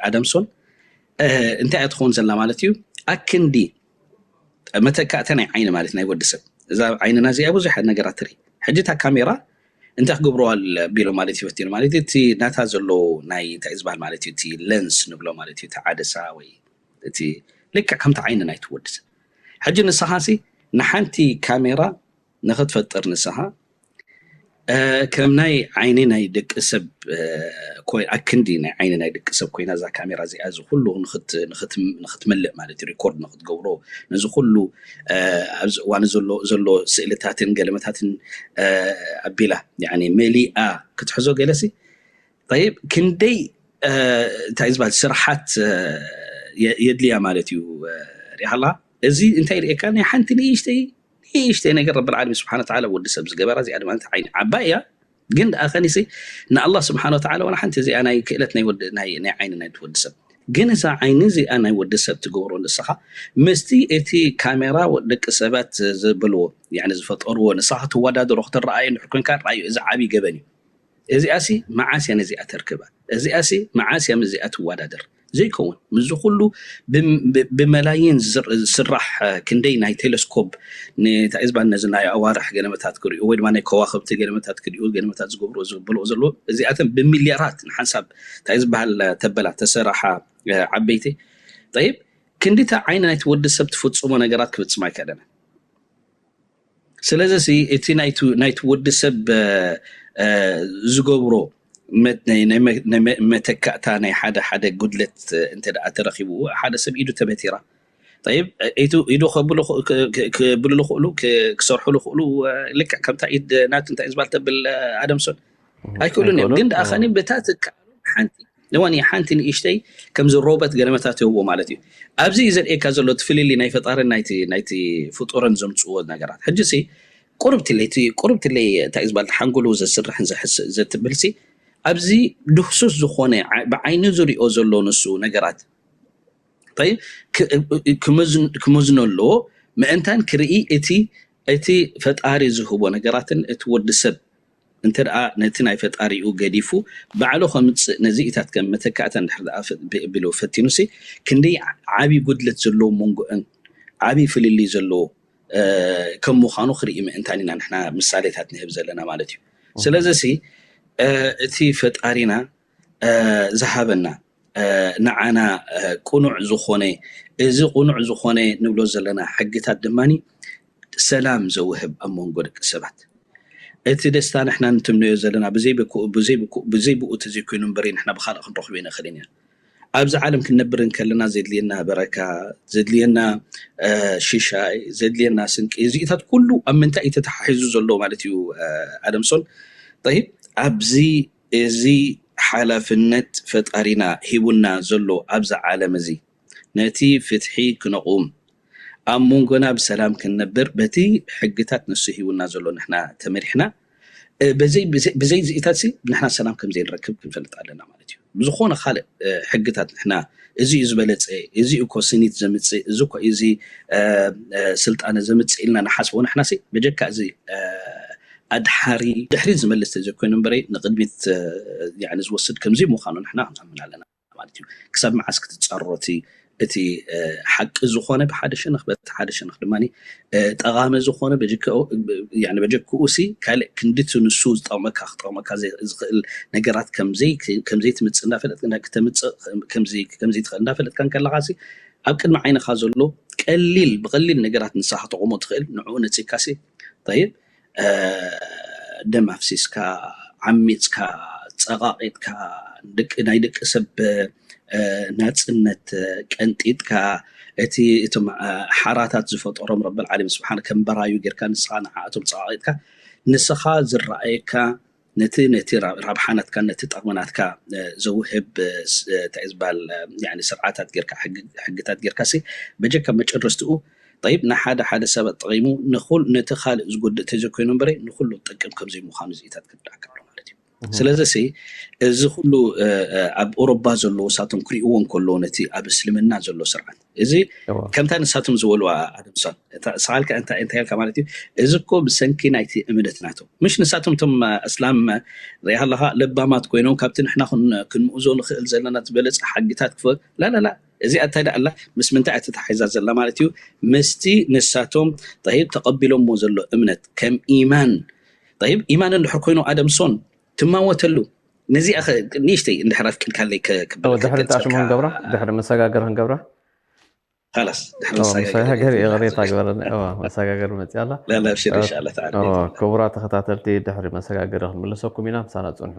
ኣደምሶን እንታይ እያ ትኸውን ዘላ ማለት እዩ ኣክንዲ መተካእተ ናይ ዓይኒ ማለት ናይ ወዲ ሰብ እዛ ዓይንና እዚኣ ብዙሕ ነገራት ትርኢ ሕጂ እታ ካሜራ እንታይ ክገብርዋ ቢሎ ማለት እዩ ፈቲኑ ማለት እቲ ናታ ዘሎ ናይ እንታይ ዝበሃል ማለት እዩ እቲ ለንስ ንብሎ ማለት እዩ እቲ ዓደሳ ወይ እቲ ልክዕ ከምቲ ዓይኒ ናይቲ ወዲ ሰብ ሕጂ ንስኻሲ ንሓንቲ ካሜራ ንኽትፈጥር ንስኻ ከም ናይ ዓይኒ ናይ ደቂ ሰብ ኣክንዲ ናይ ዓይኒ ናይ ደቂ ሰብ ኮይና እዛ ካሜራ እዚኣ እዚ ኩሉ ንክትመልእ ማለት እዩ ሪኮርድ ንክትገብሮ ነዚ ኩሉ ኣብዚ እዋን ዘሎ ስእልታትን ገለመታትን ኣቢላ መሊኣ ክትሕዞ ገለሲ ጠይብ ክንደይ እንታይ ዝበሃል ስራሓት የድልያ ማለት እዩ። ሪሃላ እዚ እንታይ ርእካ ናይ ሓንቲ ንእሽተይ ንእሽተይ ነገር ረብል ዓለሚን ስብሓን ወተዓላ ወዲ ሰብ ዝገበራ እዚኣ ድማ እንታይ ዓይኒ ዓባይ እያ። ግን ደኣ ከኒሲ ንኣላህ ስብሓን ወተዓላ ዋላ ሓንቲ እዚኣ ናይ ክእለት ናይ ወዲ ናይ ናይ ዓይኒ ናይ ወዲ ሰብ ግን እዛ ዓይኒ እዚኣ ናይ ወዲ ሰብ ትገብሮ ንስኻ ምስቲ እቲ ካሜራ ደቂ ሰባት ዘበልዎ ያኒ ዝፈጠርዎ ንስኻ ትወዳደሮ ክትረኣዮ እንድሕር ኮንካ ርኣዮ እዚ ዓብዪ ገበን እዩ። እዚኣሲ መዓስ እያ ነዚኣ ተርክባ? እዚኣሲ መዓስ እያ ምስዚኣ ትወዳደር? ዘይከውን ምስዚ ኩሉ ብመላይን ዝስራሕ ክንደይ ናይ ቴሌስኮፕ ንታይዝባን ነዚ ናይ ኣዋርሕ ገለመታት ክሪኡ ወይ ድማ ናይ ከዋክብቲ ገለመታት ክሪኡ ገለመታት ዝገብሩ ዝብልኦ ዘለዎ እዚኣተን ብሚልያራት ንሓንሳብ እንታይ ዝበሃል ተበላ ተሰራሓ ዓበይቲ ጠይብ ክንዲታ ዓይኒ ናይቲ ወዲ ሰብ ትፍፅሞ ነገራት ክፍፅም ኣይከኣለን። ስለዚ እቲ ናይቲ ወዲ ሰብ ዝገብሮ መተካእታ ናይ ሓደ ሓደ ጉድለት እንተ ተረኪቡ ሓደ ሰብ ኢዱ ተበቲራ ይብ ኢዱ ክብሉ ዝኽእሉ ክሰርሑ ዝኽእሉ ልክዕ ከምታ ኢድ ናት እንታይ ዝበሃል ተብል ኣደምሶን ኣይክእሉን እዮም። ግን ደኣ ከኒ ብታ ትከኣሉ ሓንቲ እዋን ሓንቲ ንእሽተይ ከምዚ ሮበት ገለመታት ይህቦ ማለት እዩ። ኣብዚ እዩ ዘርእየካ ዘሎ እቲ ፍልሊ ናይ ፈጣርን ናይቲ ፍጡርን ዘምፅዎ ነገራት። ሕጂ ሲ ቁርብትለይ ቁርብትለይ እንታይ እዩ ዝበሃል ሓንጎሉ ዘስርሕን ዘትብል ሲ ኣብዚ ድህሱስ ዝኾነ ብዓይኒ ዝሪኦ ዘሎ ንሱ ነገራት ክመዝኖ ኣለዎ። ምእንታን ክርኢ እቲ እቲ ፈጣሪ ዝህቦ ነገራትን እቲ ወዲ ሰብ እንተ ደኣ ነቲ ናይ ፈጣሪኡ ገዲፉ ባዕሉ ከምጽእ ነዚ ኢታት ከም መተካእታ እንድሕር ደኣ ቢሉ ፈቲኑሲ ክንደይ ዓብዪ ጉድለት ዘለዎ መንጎአን ዓብዪ ፍልልይ ዘለዎ ከም ምዃኑ ክርኢ ምእንታን ኢና ንሕና ምሳሌታት ንህብ ዘለና ማለት እዩ። ስለዚ ሲ እቲ ፈጣሪና ዝሃበና ንዓና ቁኑዕ ዝኾነ እዚ ቁኑዕ ዝኾነ ንብሎ ዘለና ሕግታት ድማ ሰላም ዘውህብ ኣብ መንጎ ደቂ ሰባት እቲ ደስታ ንሕና ንትምነዮ ዘለና ብዘይ ብኡ ተዘይኮይኑ እምበሪ ንሕና ብካልእ ክንረኽቦ ይንኽእል ኢና። ኣብዚ ዓለም ክንነብር እንከለና ዘድልየና በረካ ዘድልየና ሽሻይ ዘድልየና ስንቂ እዚኢታት ኩሉ ኣብ ምንታይ እዩ ተተሓሒዙ ዘሎ ማለት እዩ። ኣደምሶን ጠይብ ኣብዚ እዚ ሓላፍነት ፈጣሪና ሂቡና ዘሎ ኣብዚ ዓለም እዚ ነቲ ፍትሒ ክነቑም ኣብ መንጎና ብሰላም ክንነብር በቲ ሕግታት ንሱ ሂቡና ዘሎ ንሕና ተመሪሕና ብዘይ ዝኢታት ንሕና ሰላም ከምዘይንረክብ ክንፈልጥ ኣለና ማለት እዩ። ብዝኾነ ካልእ ሕግታት ንሕና እዚ እዩ ዝበለፀ እዚ እኮ ስኒት ዘምፅእ እዚ እኮ እዚ ስልጣነ ዘምፅእ ኢልና ንሓስቦ ንሕና በጀካ እዚ ኣድሓሪ ድሕሪት ዝመልስ ተዘይኮይኑ እምበረ ንቅድሚት ዝወስድ ከምዚ ምዃኑ ንሕና ክንኣምን ኣለና ማለት እዩ። ክሳብ መዓስ ክትፃረሮ እቲ እቲ ሓቂ ዝኾነ ብሓደ ሸነኽ በቲ ሓደ ሸነኽ ድማ ጠቓሚ ዝኾነ በጀክኡ ሲ ካልእ ክንድቲ ንሱ ዝጠቕመካ ክጠቕመካ ዝኽእል ነገራት ከምዘይትምፅእ እንዳፈለጥካ ከምዘይትኽእል እንዳፈለጥካ እንከለኻ ኣብ ቅድሚ ዓይንኻ ዘሎ ቀሊል ብቀሊል ነገራት ንስኻ ተቆሞ ትኽእል ንዕኡ ነፂግካ ሲ ጠይብ ደም ኣፍሲስካ ዓሚፅካ ፀቃቂጥካ ናይ ደቂ ሰብ ናፅነት ቀንጢጥካ እቲ እቶም ሓራታት ዝፈጠሮም ረብል ዓለም ስብሓን ከም በራዩ ጌርካ ንስኻ ንዓኣቶም ፀቃቂጥካ ንስኻ ዝረኣየካ ነቲ ነቲ ራብሓ ናትካ ነቲ ጠቕሚ ናትካ ዘውህብ እንታይ ዝበሃል ስርዓታት ጌርካ ሕግታት ጌርካ ሲ በጀካ መጨረስትኡ ጠይብ ንሓደ ሓደ ሰባት ጠቒሙ ንኹል ነቲ ካልእ ዝጎድእ ተዘይኮይኑ እምበረ ንኩሉ ዝጠቅም ከምዘይ ምዃኑ ዝኢታት ክርዳእካ ኣሎ ማለት እዩ። ስለዚ ሲ እዚ ኩሉ ኣብ ኦሮባ ዘለዎ ሳቶም ክሪእዎ እንከለዎ ነቲ ኣብ እስልምና ዘሎ ስርዓት እዚ ከምታ ንሳቶም ዝበልዋ ኣደምሶን ሰኣልካ እንታይ ኢልካ ማለት እዩ። እዚ እኮ ብሰንኪ ናይቲ እምነት ናቶም ምሽ ንሳቶም እቶም እስላም ሪኢኻ ኣለኻ ለባማት ኮይኖም ካብቲ ንሕና ክንምእዞ ንኽእል ዘለና ዝበለፀ ሓጊታት ክፈ ላላላ እዚኣ እንታይ ደኣ ኣላ ምስ ምንታይ እያ ተታሒዛ ዘላ ማለት እዩ። ምስቲ ንሳቶም ጠይብ ተቐቢሎሞ ዘሎ እምነት ከም ኢማን ጠይብ ኢማን እንድሕር ኮይኑ ኣደምሶን ትማወተሉ ነዚኣ ንእሽተይ እንድሕር ኣፍቂድካለይ ክበለካ ድሕሪ ተኣሽሙ ክንገብራ ድሕሪ መሰጋገር ክንገብራ ላስ ድሕሪ መሰጋገር ይቕሬታ ግበረኒ። መሰጋገር መፅያ ኣላ። ላላ ብሽር ኢንሻላህ ተዓላ። ክቡራት ተኸታተልቲ ድሕሪ መሰጋገር ክንምልሰኩም ኢና። ምሳና ፅንሑ።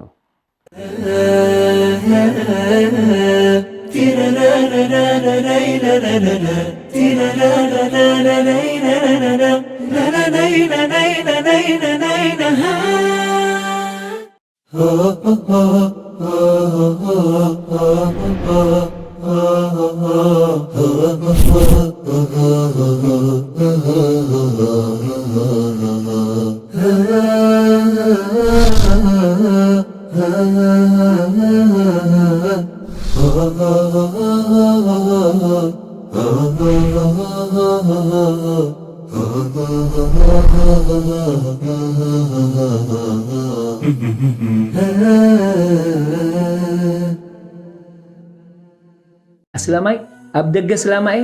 ኣስላማይ ኣብ ደገ ስላማኤ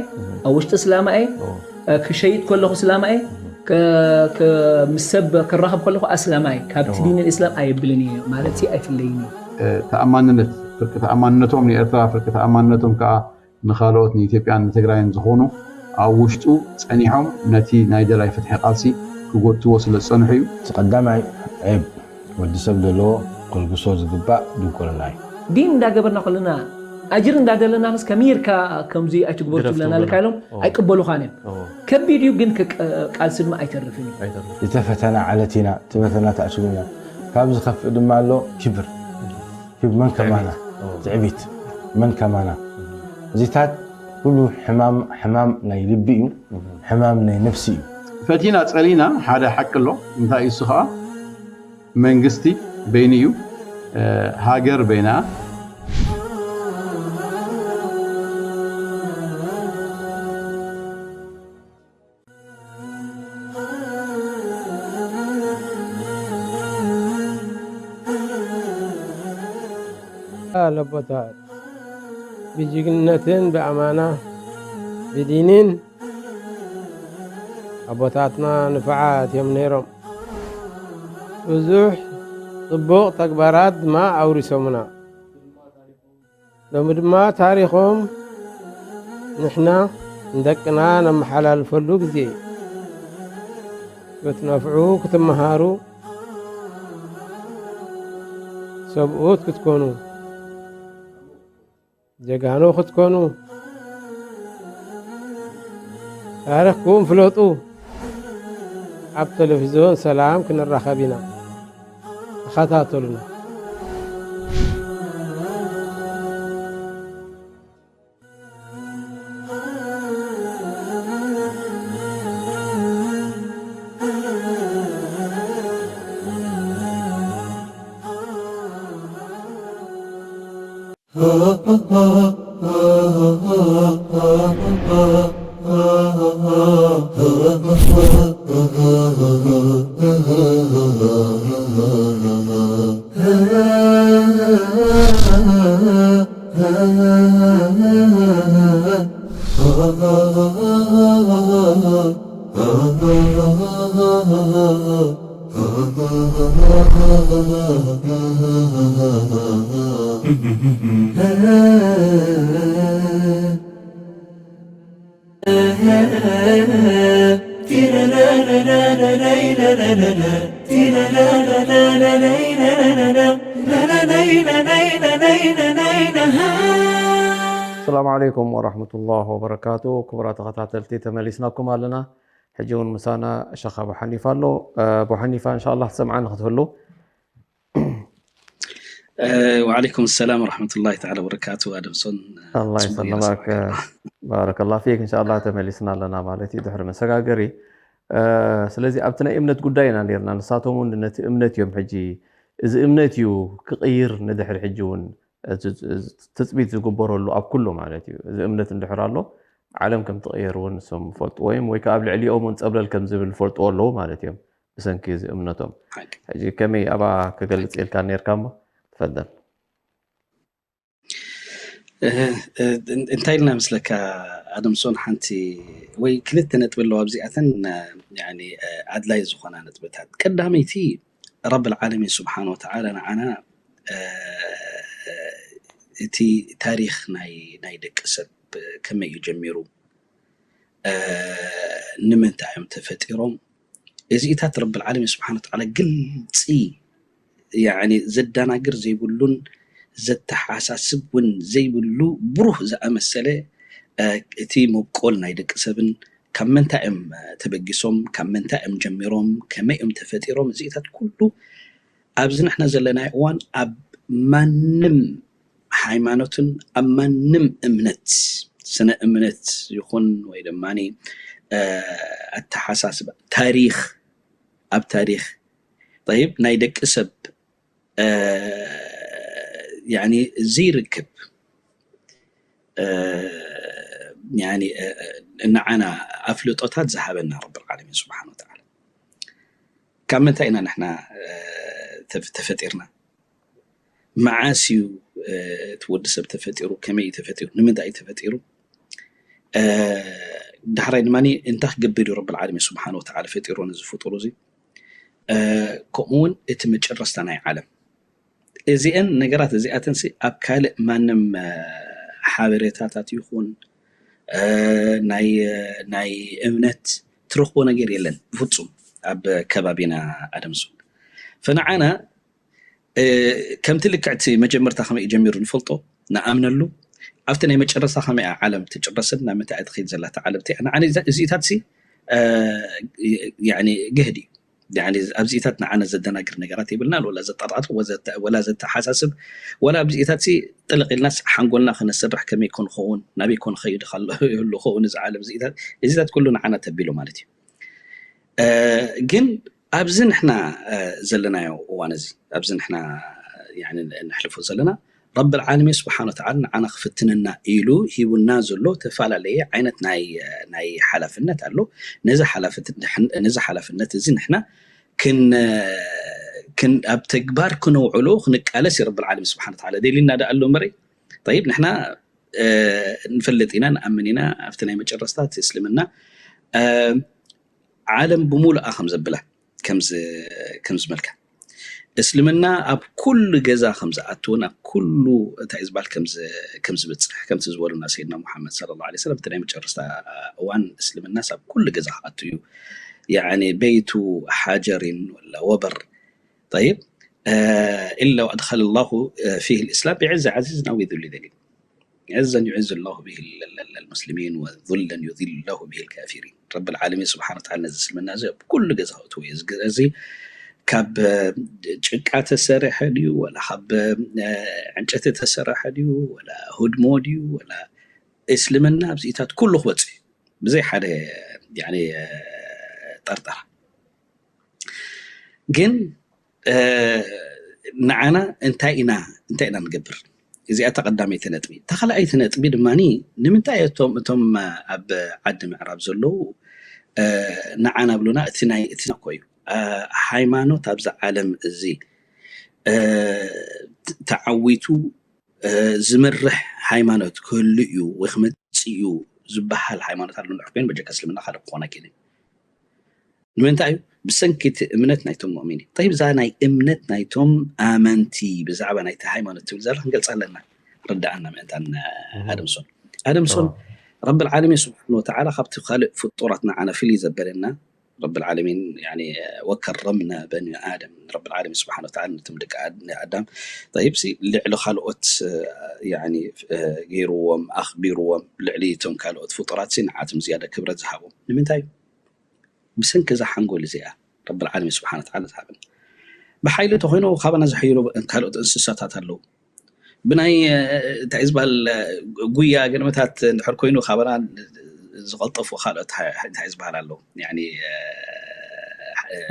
ኣብ ውሽጢ ስላማኤ ክሸይጥ ከለኹ ስላማኤ ምስ ሰብ ክራኸብ ከለኹ ኣስላማይ ካብቲ ዲን ልእስላም ኣየብልን እየ ማለት ኣይፍለይን እዩ። ተኣማንነት ፍርቂ ተኣማንነቶም ንኤርትራ ፍርቂ ተኣማንነቶም ከዓ ንኻልኦት ንኢትዮጵያን ንትግራይን ዝኾኑ ኣብ ውሽጡ ጸኒሖም ነቲ ናይ ደላይ ፍትሒ ቃልሲ ክጎትዎ ስለ ዝጸንሑ እዩ። እቲ ቀዳማይ ዔብ ወዲ ሰብ ዘለዎ ከልግሶ ዝግባእ ድንቁርና እዩ። ዲን እንዳገበርና ከለና ኣጅር እንዳደለና ምስ ከመይ ኢልካ ከምዚ ኣይትግበሩ ትብለና ኣለካ ኢሎም ኣይቅበሉኻን እዮም። ከቢድ እዩ ግን ቃልሲ ድማ ኣይተርፍን እዩ። ዝተፈተና ዓለት ኢና ትበተና ተኣስቡ ኢና ካብ ዝኸፍእ ድማ ኣሎ ክብር ክብ መን ከማና ትዕቢት መን ከማና እዚታት ኩሉ ሕማም ሕማም ናይ ልቢ እዩ ሕማም ናይ ነፍሲ እዩ ፈቲና ጸሊና ሓደ ሓቂ ኣሎ እንታይ እሱ ከዓ መንግስቲ በይኑ እዩ ሃገር በይና ኣለቦታት ብጅግንነትን ብኣማና ብዲንን ኣቦታትና ንፉዓት እዮም ነይሮም። ብዙሕ ጽቡቕ ተግባራት ድማ ኣውሪሶምና። ሎሚ ድማ ታሪኾም ንሕና ንደቅና ነመሓላልፈሉ ግዜ እዩ። ክትነፍዑ ክትመሃሩ ሰብኡት ክትኮኑ ጀጋኑ ክትኮኑ ታሪኽኩም ፍለጡ። ኣብ ቴሌቪዝዮን ሰላም ክንራኸብ ኢና። ተኸታተሉና። ሰላም ዓለይኩም ወራሕመቱላህ ወበረካቱ ክቡራ ተኸታተልቲ ተመሊስናኩም ኣለና ሕጂ እውን ምሳና ሸኽ ኣቡ ሓኒፋ ኣሎ ኣቡ ሓኒፋ እንሻላ ትሰምዓኒ ክትህሉ وعليكم السلام ورحمة الله تعالى وبركاته ኣደምሶን ኣላ ይሰልማክ ባረከላ ፊክ እንሻላ ተመሊስና ኣለና ማለት እዩ ድሕሪ መሰጋገሪ ስለዚ ኣብቲ ናይ እምነት ጉዳይ ኢና ነርና ንሳቶም እውን ነቲ እምነት እዮም ሕጂ እዚ እምነት እዩ ክቕይር ንድሕሪ ሕጂ እውን ትፅቢት ዝግበረሉ ኣብ ኩሉ ማለት እዩ እዚ እምነት እንድሕር ኣሎ ዓለም ከም ትቕየር እውን ንሶም ፈልጥዎ እዮም ወይ ከዓ ኣብ ልዕሊኦም እውን ፀብለል ከም ዝብል ፈልጥዎ ኣለዉ ማለት እዮም ብሰንኪ እዚ እምነቶም ሕጂ ከመይ ኣባ ክገልፅ ኢልካ ነርካ እሞ ትፈደል እንታይ ኢልና መስለካ ኣደምሶን ሓንቲ ወይ ክልተ ነጥቢ ኣለዋ ኣብዚኣተን ኣድላይ ዝኾና ነጥብታት ቀዳመይቲ ረብ ልዓለሚን ስብሓን ወተዓላ ንዓና እቲ ታሪኽ ናይ ናይ ደቂ ሰብ ከመይ እዩ ጀሚሩ ንምንታይ እዮም ተፈጢሮም እዚኢታት ረብ ልዓለሚን ስብሓን ወተዓላ ግልፂ ያኒ ዘዳናግር ዘይብሉን ዘተሓሳስብ እውን ዘይብሉ ብሩህ ዝኣመሰለ እቲ መብቆል ናይ ደቂ ሰብን ካብ ምንታይ እዮም ተበጊሶም ካብ ምንታይ እዮም ጀሚሮም ከመይ እዮም ተፈጢሮም እዚኢታት ኩሉ ኣብዚ ንሕና ዘለናዮ እዋን ኣብ ማንም ሃይማኖትን ኣብ ማንም እምነት፣ ስነ እምነት ይኹን ወይ ድማ ኣተሓሳስባ፣ ታሪኽ፣ ኣብ ታሪኽ፣ ጠይብ፣ ናይ ደቂ ሰብ ዘይርክብ ንዓና ኣፍልጦታት ዝሃበና ረብል ዓለሚን ስብሓን ወተዓላ። ካብ ምንታይ ኢና ንሕና ተፈጢርና? መዓስ እዩ እቲ ወዲ ሰብ ተፈጢሩ? ከመይ እዩ ተፈጢሩ? ንምንታይ እዩ ተፈጢሩ? ዳሕራይ ድማ እንታይ ክገብር እዩ ረብል ዓለሚን ስብሓን ወተዓላ ፈጢሩ ነዚ ፍጡር እዚ? ከምኡ እውን እቲ መጨረስታ ናይ ዓለም። እዚአን ነገራት እዚኣተን ኣብ ካልእ ማንም ሓበሬታታት ይኹን ናይ እምነት ትረኽቦ ነገር የለን ብፍፁም ኣብ ከባቢና ኣደምሶን። ፈንዓና ከምቲ ልክዕቲ መጀመርታ ከመይ ጀሚሩ ንፈልጦ፣ ንኣምነሉ፣ ኣብቲ ናይ መጨረስታ ከመይ ዓለም ትጭረስን ናብ ምንታይ ትኸይድ ዘላታ ዓለም እዚኣ ንዓና እዚኢታት ገህድ እዩ። ኣብዚኢታት ንዓና ዘደናግር ነገራት የብልናን፣ ወላ ዘጠራጥር ወላ ዘተሓሳስብ፣ ወላ ኣብዚኢታት ጥልቕ ኢልናስ ሓንጎልና ከነሰርሕ ከመይ ኮን ኸውን ናበይ ኮን ኸይዱ ይህሉ ኸውን እዚ ዓለም እዚኢታት ኩሉ ንዓና ተቢሉ ማለት እዩ። ግን ኣብዚ ንሕና ዘለናዮ እዋን እዚ ኣብዚ ንሕና ነሕልፎ ዘለና ረብል ዓለሚን ስብሓን ወተዓላ ንዓና ክፍትነና ኢሉ ሂቡና ዘሎ ተፈላለየ ዓይነት ናይ ሓላፍነት ኣሎ። ነዚ ሓላፍነት እዚ ንሕና ኣብ ተግባር ክነውዕሎ ክንቃለስ እዩ ረብል ዓለሚን ስብሓን ወተዓላ ደሊና ደኣ ኣሎ እምበረይ። ጠይብ ንሕና ንፈልጥ ኢና ንኣምን ኢና ኣብቲ ናይ መጨረስታ እቲ እስልምና ዓለም ብሙሉኣ ከም ዘብላ ከም ዝመልካ እስልምና ኣብ ኩሉ ገዛ ከም ዝኣትውን ኣብ ኩሉ እንታይ ዝበሃል ከም ዝበፅሕ ከምቲ ዝበሉና ሰይድና ሙሓመድ ሰለላሁ ዐለይሂ ወሰለም እቲ ናይ መጨረስታ እዋን እስልምናስ ኣብ ኩሉ ገዛ ክኣቱ እዩ። በይቱ ሓጀሪን ወላ ወበር ጠይብ ኢላ ኣድኸለ ላሁ ፊህ ልእስላም ብዕዘ ዓዚዝን ኣው ذل ذليل عزا يعز الله به المسلمين وذلا يذل الله به الكافرين። ረብል ዓለሚን ስብሓን ወተዓላ ነዚ እስልምና እዚ ኣብ ኩሉ ገዛ ክእትዎ እዩ። እዚ ገዛ እዚ ካብ ጭቃ ተሰርሐ ድዩ ወላ ካብ ዕንጨቲ ተሰርሐ ድዩ ወላ ህድሞ ድዩ ወላ እስልምና ኣብዚኢታት ኩሉ ክወፅእ እዩ ብዘይ ሓደ ጠርጠራ። ግን ንዓና እንታይ ኢና እንታይ ኢና ንገብር? እዚኣ እታ ቀዳመይቲ ነጥቢ። እታ ካልኣይቲ ነጥቢ ድማ ንምንታይ እቶም እቶም ኣብ ዓዲ ምዕራብ ዘለዉ ንዓና ብሉና እቲ ናይ እቲ እኮ እዩ ሃይማኖት ኣብዚ ዓለም እዚ ተዓዊቱ ዝመርሕ ሃይማኖት ክህሉ እዩ ወይ ክመፅእ እዩ ዝበሃል ሃይማኖት ኣሎ እንድሕር ኮይኑ በጀካ እስልምና ካልእ ክኾን ኣይክእልን። ንምንታይ እዩ? ብሰንኪ እቲ እምነት ናይቶም ሙእሚኒን። ጠይብ እዛ ናይ እምነት ናይቶም ኣመንቲ ብዛዕባ ናይቲ ሃይማኖት ትብል ዘላ ክንገልፃ ኣለና። ርድኣና ምእንታን ኣደምሶን ኣደምሶን ረብል ዓለሚን ስብሓን ወተዓላ ካብቲ ካልእ ፍጡራት ንዓና ፍልይ ዘበለና ረብል ዓለሚን ወከረምና በኒ ኣደም ረብል ዓለሚን ስብሓን ወተዓላ ነቶም ደቂ ኣዳም ጠይብ ልዕሊ ካልኦት ገይርዎም ኣኽቢርዎም ልዕሊ እቶም ካልኦት ፍጡራት ንዓቶም ዝያዳ ክብረት ዝሃቦም ንምንታይ እዩ? ብሰንኪ እዛ ሓንጎል እዚኣ ረብል ዓለሚን ስብሓን ወተዓላ ዝሃበና። ብሓይሊ ተኮይኑ ካባና ዝሕይሉ ካልኦት እንስሳታት ኣለዉ። ብናይ እንታይ ዝበሃል ጉያ ገለመታት እንድሕር ኮይኑ ካባና ዝቐልጠፉ ካልኦት እንታይ ዝበሃል ኣለዉ።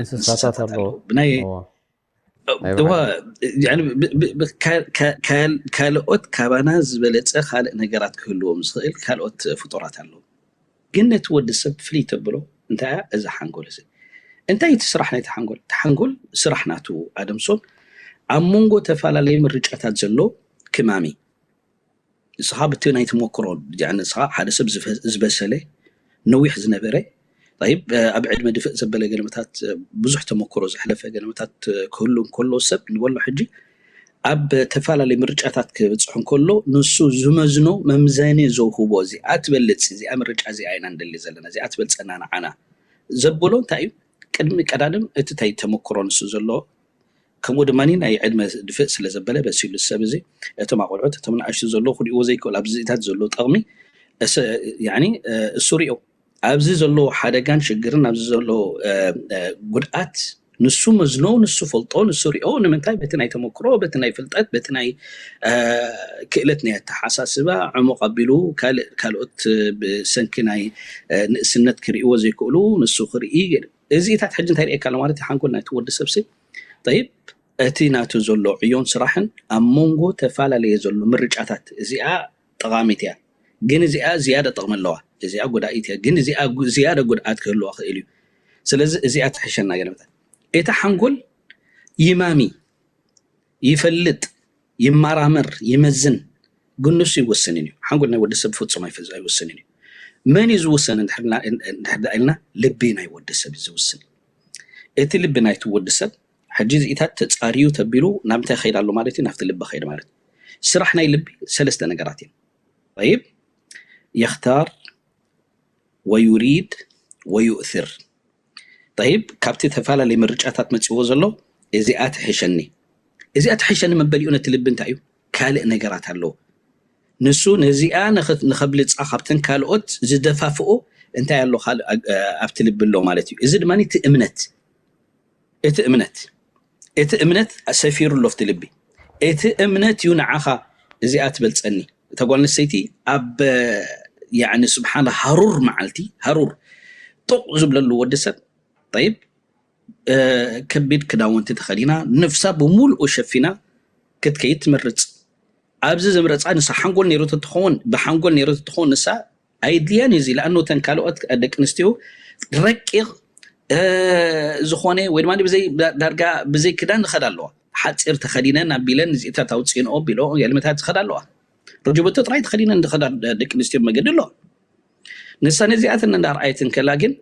እንስሳታት ኣለዉ። ብናይ ካልኦት ካባና ዝበለፀ ካልእ ነገራት ክህልዎም ዝኽእል ካልኦት ፍጡራት ኣለዉ። ግን ነቲ ወዲ ሰብ ፍልይ ተብሎ እንታይ እያ እዛ ሓንጎል እዚ እንታይ እቲ ስራሕ ናይቲ ሓንጎል እቲ ሓንጎል ስራሕ ናቱ ኣደምሶን ኣብ መንጎ ተፈላለየ ምርጫታት ዘሎ ክማሚ ንስኻ ብቲ ናይ ተመክሮ ንስኻ ሓደ ሰብ ዝበሰለ ነዊሕ ዝነበረ ኣብ ዕድመ ድፍእ ዘበለ ገለመታት ብዙሕ ተመክሮ ዘሕለፈ ገለመታት ክህሉ እንከሎ ሰብ ንበሎ ሕጂ ኣብ ተፈላለዩ ምርጫታት ክብፅሕ እንከሎ ንሱ ዝመዝኖ መምዘኒ ዘውህቦ እዚኣ ትበልፅ እዚኣ ምርጫ እዚኣ ኢና ንደሊ ዘለና እዚኣ ትበልፀና ንዓና ዘብሎ እንታይ እዩ? ቅድሚ ቀዳድም እቲ ታይ ተመክሮ ንሱ ዘሎ ከምኡ ድማ ናይ ዕድመ ድፍእ ስለ ዘበለ በሲሉ ሰብ እዚ እቶም ኣቆልዑት እቶም ንኣሽቱ ዘሎ ክሪእዎ ዘይክእል ኣብዚታት ዘሎ ጠቕሚ እሱ ሪኦ ኣብዚ ዘሎ ሓደጋን ሽግርን ኣብዚ ዘሎ ጉድኣት ንሱ መዝኖ፣ ንሱ ፈልጦ፣ ንሱ ሪኦ። ንምንታይ? በቲ ናይ ተመክሮ፣ በቲ ናይ ፍልጠት፣ በቲ ናይ ክእለት፣ ናይ ኣተሓሳስባ ዕሙቕ ኣቢሉ፣ ካልእ ካልኦት ብሰንኪ ናይ ንእስነት ክርእይዎ ዘይክእሉ ንሱ ክርኢ። እዚታት ሕጂ እንታይ ርእየካ ኣሎ ማለት ሓንጎል ናይቲ ወዲ ሰብሲ። ጠይብ፣ እቲ ናቱ ዘሎ ዕዮን ስራሕን ኣብ መንጎ ተፈላለየ ዘሎ ምርጫታት፣ እዚኣ ጠቓሚት እያ፣ ግን እዚኣ ዝያዳ ጥቕሚ ኣለዋ፣ እዚኣ ጎዳኢት እያ፣ ግን እዚኣ ዝያዳ ጉድኣት ክህልዋ ክእል እዩ። ስለዚ እዚኣ ትሕሸና ገለመታት። እቲ ሓንጎል ይማሚ፣ ይፈልጥ፣ ይመራመር፣ ይመዝን፣ ግን ንሱ ይወስንን እዩ። ሓንጎል ናይ ወዲ ሰብ ፍጹም ኣይፈዝ-፣ ኣይወስንን እዩ። መን እዩ ዝውሰን እንድሕር ኢልና፣ እንድሕር ኢልና፣ ልቢ ናይ ወዲ ሰብ እዩ ዝውስን። እቲ ልቢ ናይቲ ወዲ ሰብ ሕጂ እዚኢታት ተጻርዩ ተቢሉ ናብ እንታይ ከይድ ኣሎ ማለት እዩ? ናብቲ ልቢ ከይድ ማለት እዩ። ስራሕ ናይ ልቢ ሰለስተ ነገራት እዮም። ጠይብ፣ የኽታር ወዩሪድ ወዩእስር። ጠይብ፣ ካብቲ ተፈላለየ ምርጫታት መጺዎ ዘሎ እዚኣ ትሕሸኒ፣ እዚኣ ትሕሸኒ መበሊኡ ነቲ ልቢ እንታይ እዩ? ካልእ ነገራት ኣለዎ። ንሱ ነዚኣ ንኸ-፣ ንኸብልጻ ካብተን ካልኦት ዝደፋፍኦ እንታይ ኣሎ? ካልእ ኣ-፣ ኣብቲ ልቢ ኣሎ ማለት እዩ። እዚ ድማ እቲ እምነት፣ እቲ እምነት፣ እቲ እምነት ሰፊሩ ኣሎ ኣብቲ ልቢ። እቲ እምነት እዩ ንዓኻ እዚኣ ትበልጸኒ። እታ ጓል ኣንስተይቲ ኣብ፣ ያዕኒ፣ ስብሓን፣ ሃሩር መዓልቲ፣ ሃሩር ጡቕ ዝብለሉ ወዲ ሰብ፣ ጠይብ፣ እ፣ ከቢድ ክዳውንቲ ተኸዲና፣ ነፍሳ ብምሉኡ ሸፊና ክትከይድ ትመርጽ። ኣብዚ ዘምረጻ ንሳ ሓንጎል ነይሩ ተትኸውን፣ ብሓንጎል ነይሩ ተትኸውን ንሳ ኣይድልያን እዩ። እዚ ለኣኑ እተን ካልኦት ደቂ ኣንስትዮ ረቂቕ፣ እ፣ ዝኾነ ወይ ድማ ብዘይ፣ ዳርጋ ብዘይ ክዳን ዝኸዳ ኣለዋ። ሓጺር ተኸዲነን ኣቢለን እዚኢታት ኣውፅእንኦ ቢሎ የልምታት ዝኸዳ ኣለዋ። ርጅበቶ ጥራይ ተኸዲነን ዝኸዳ ደቂ ኣንስትዮ መገዲ ኣለዋ። ንሳ ነዚኣተን እንዳርኣየት እንከላ ግን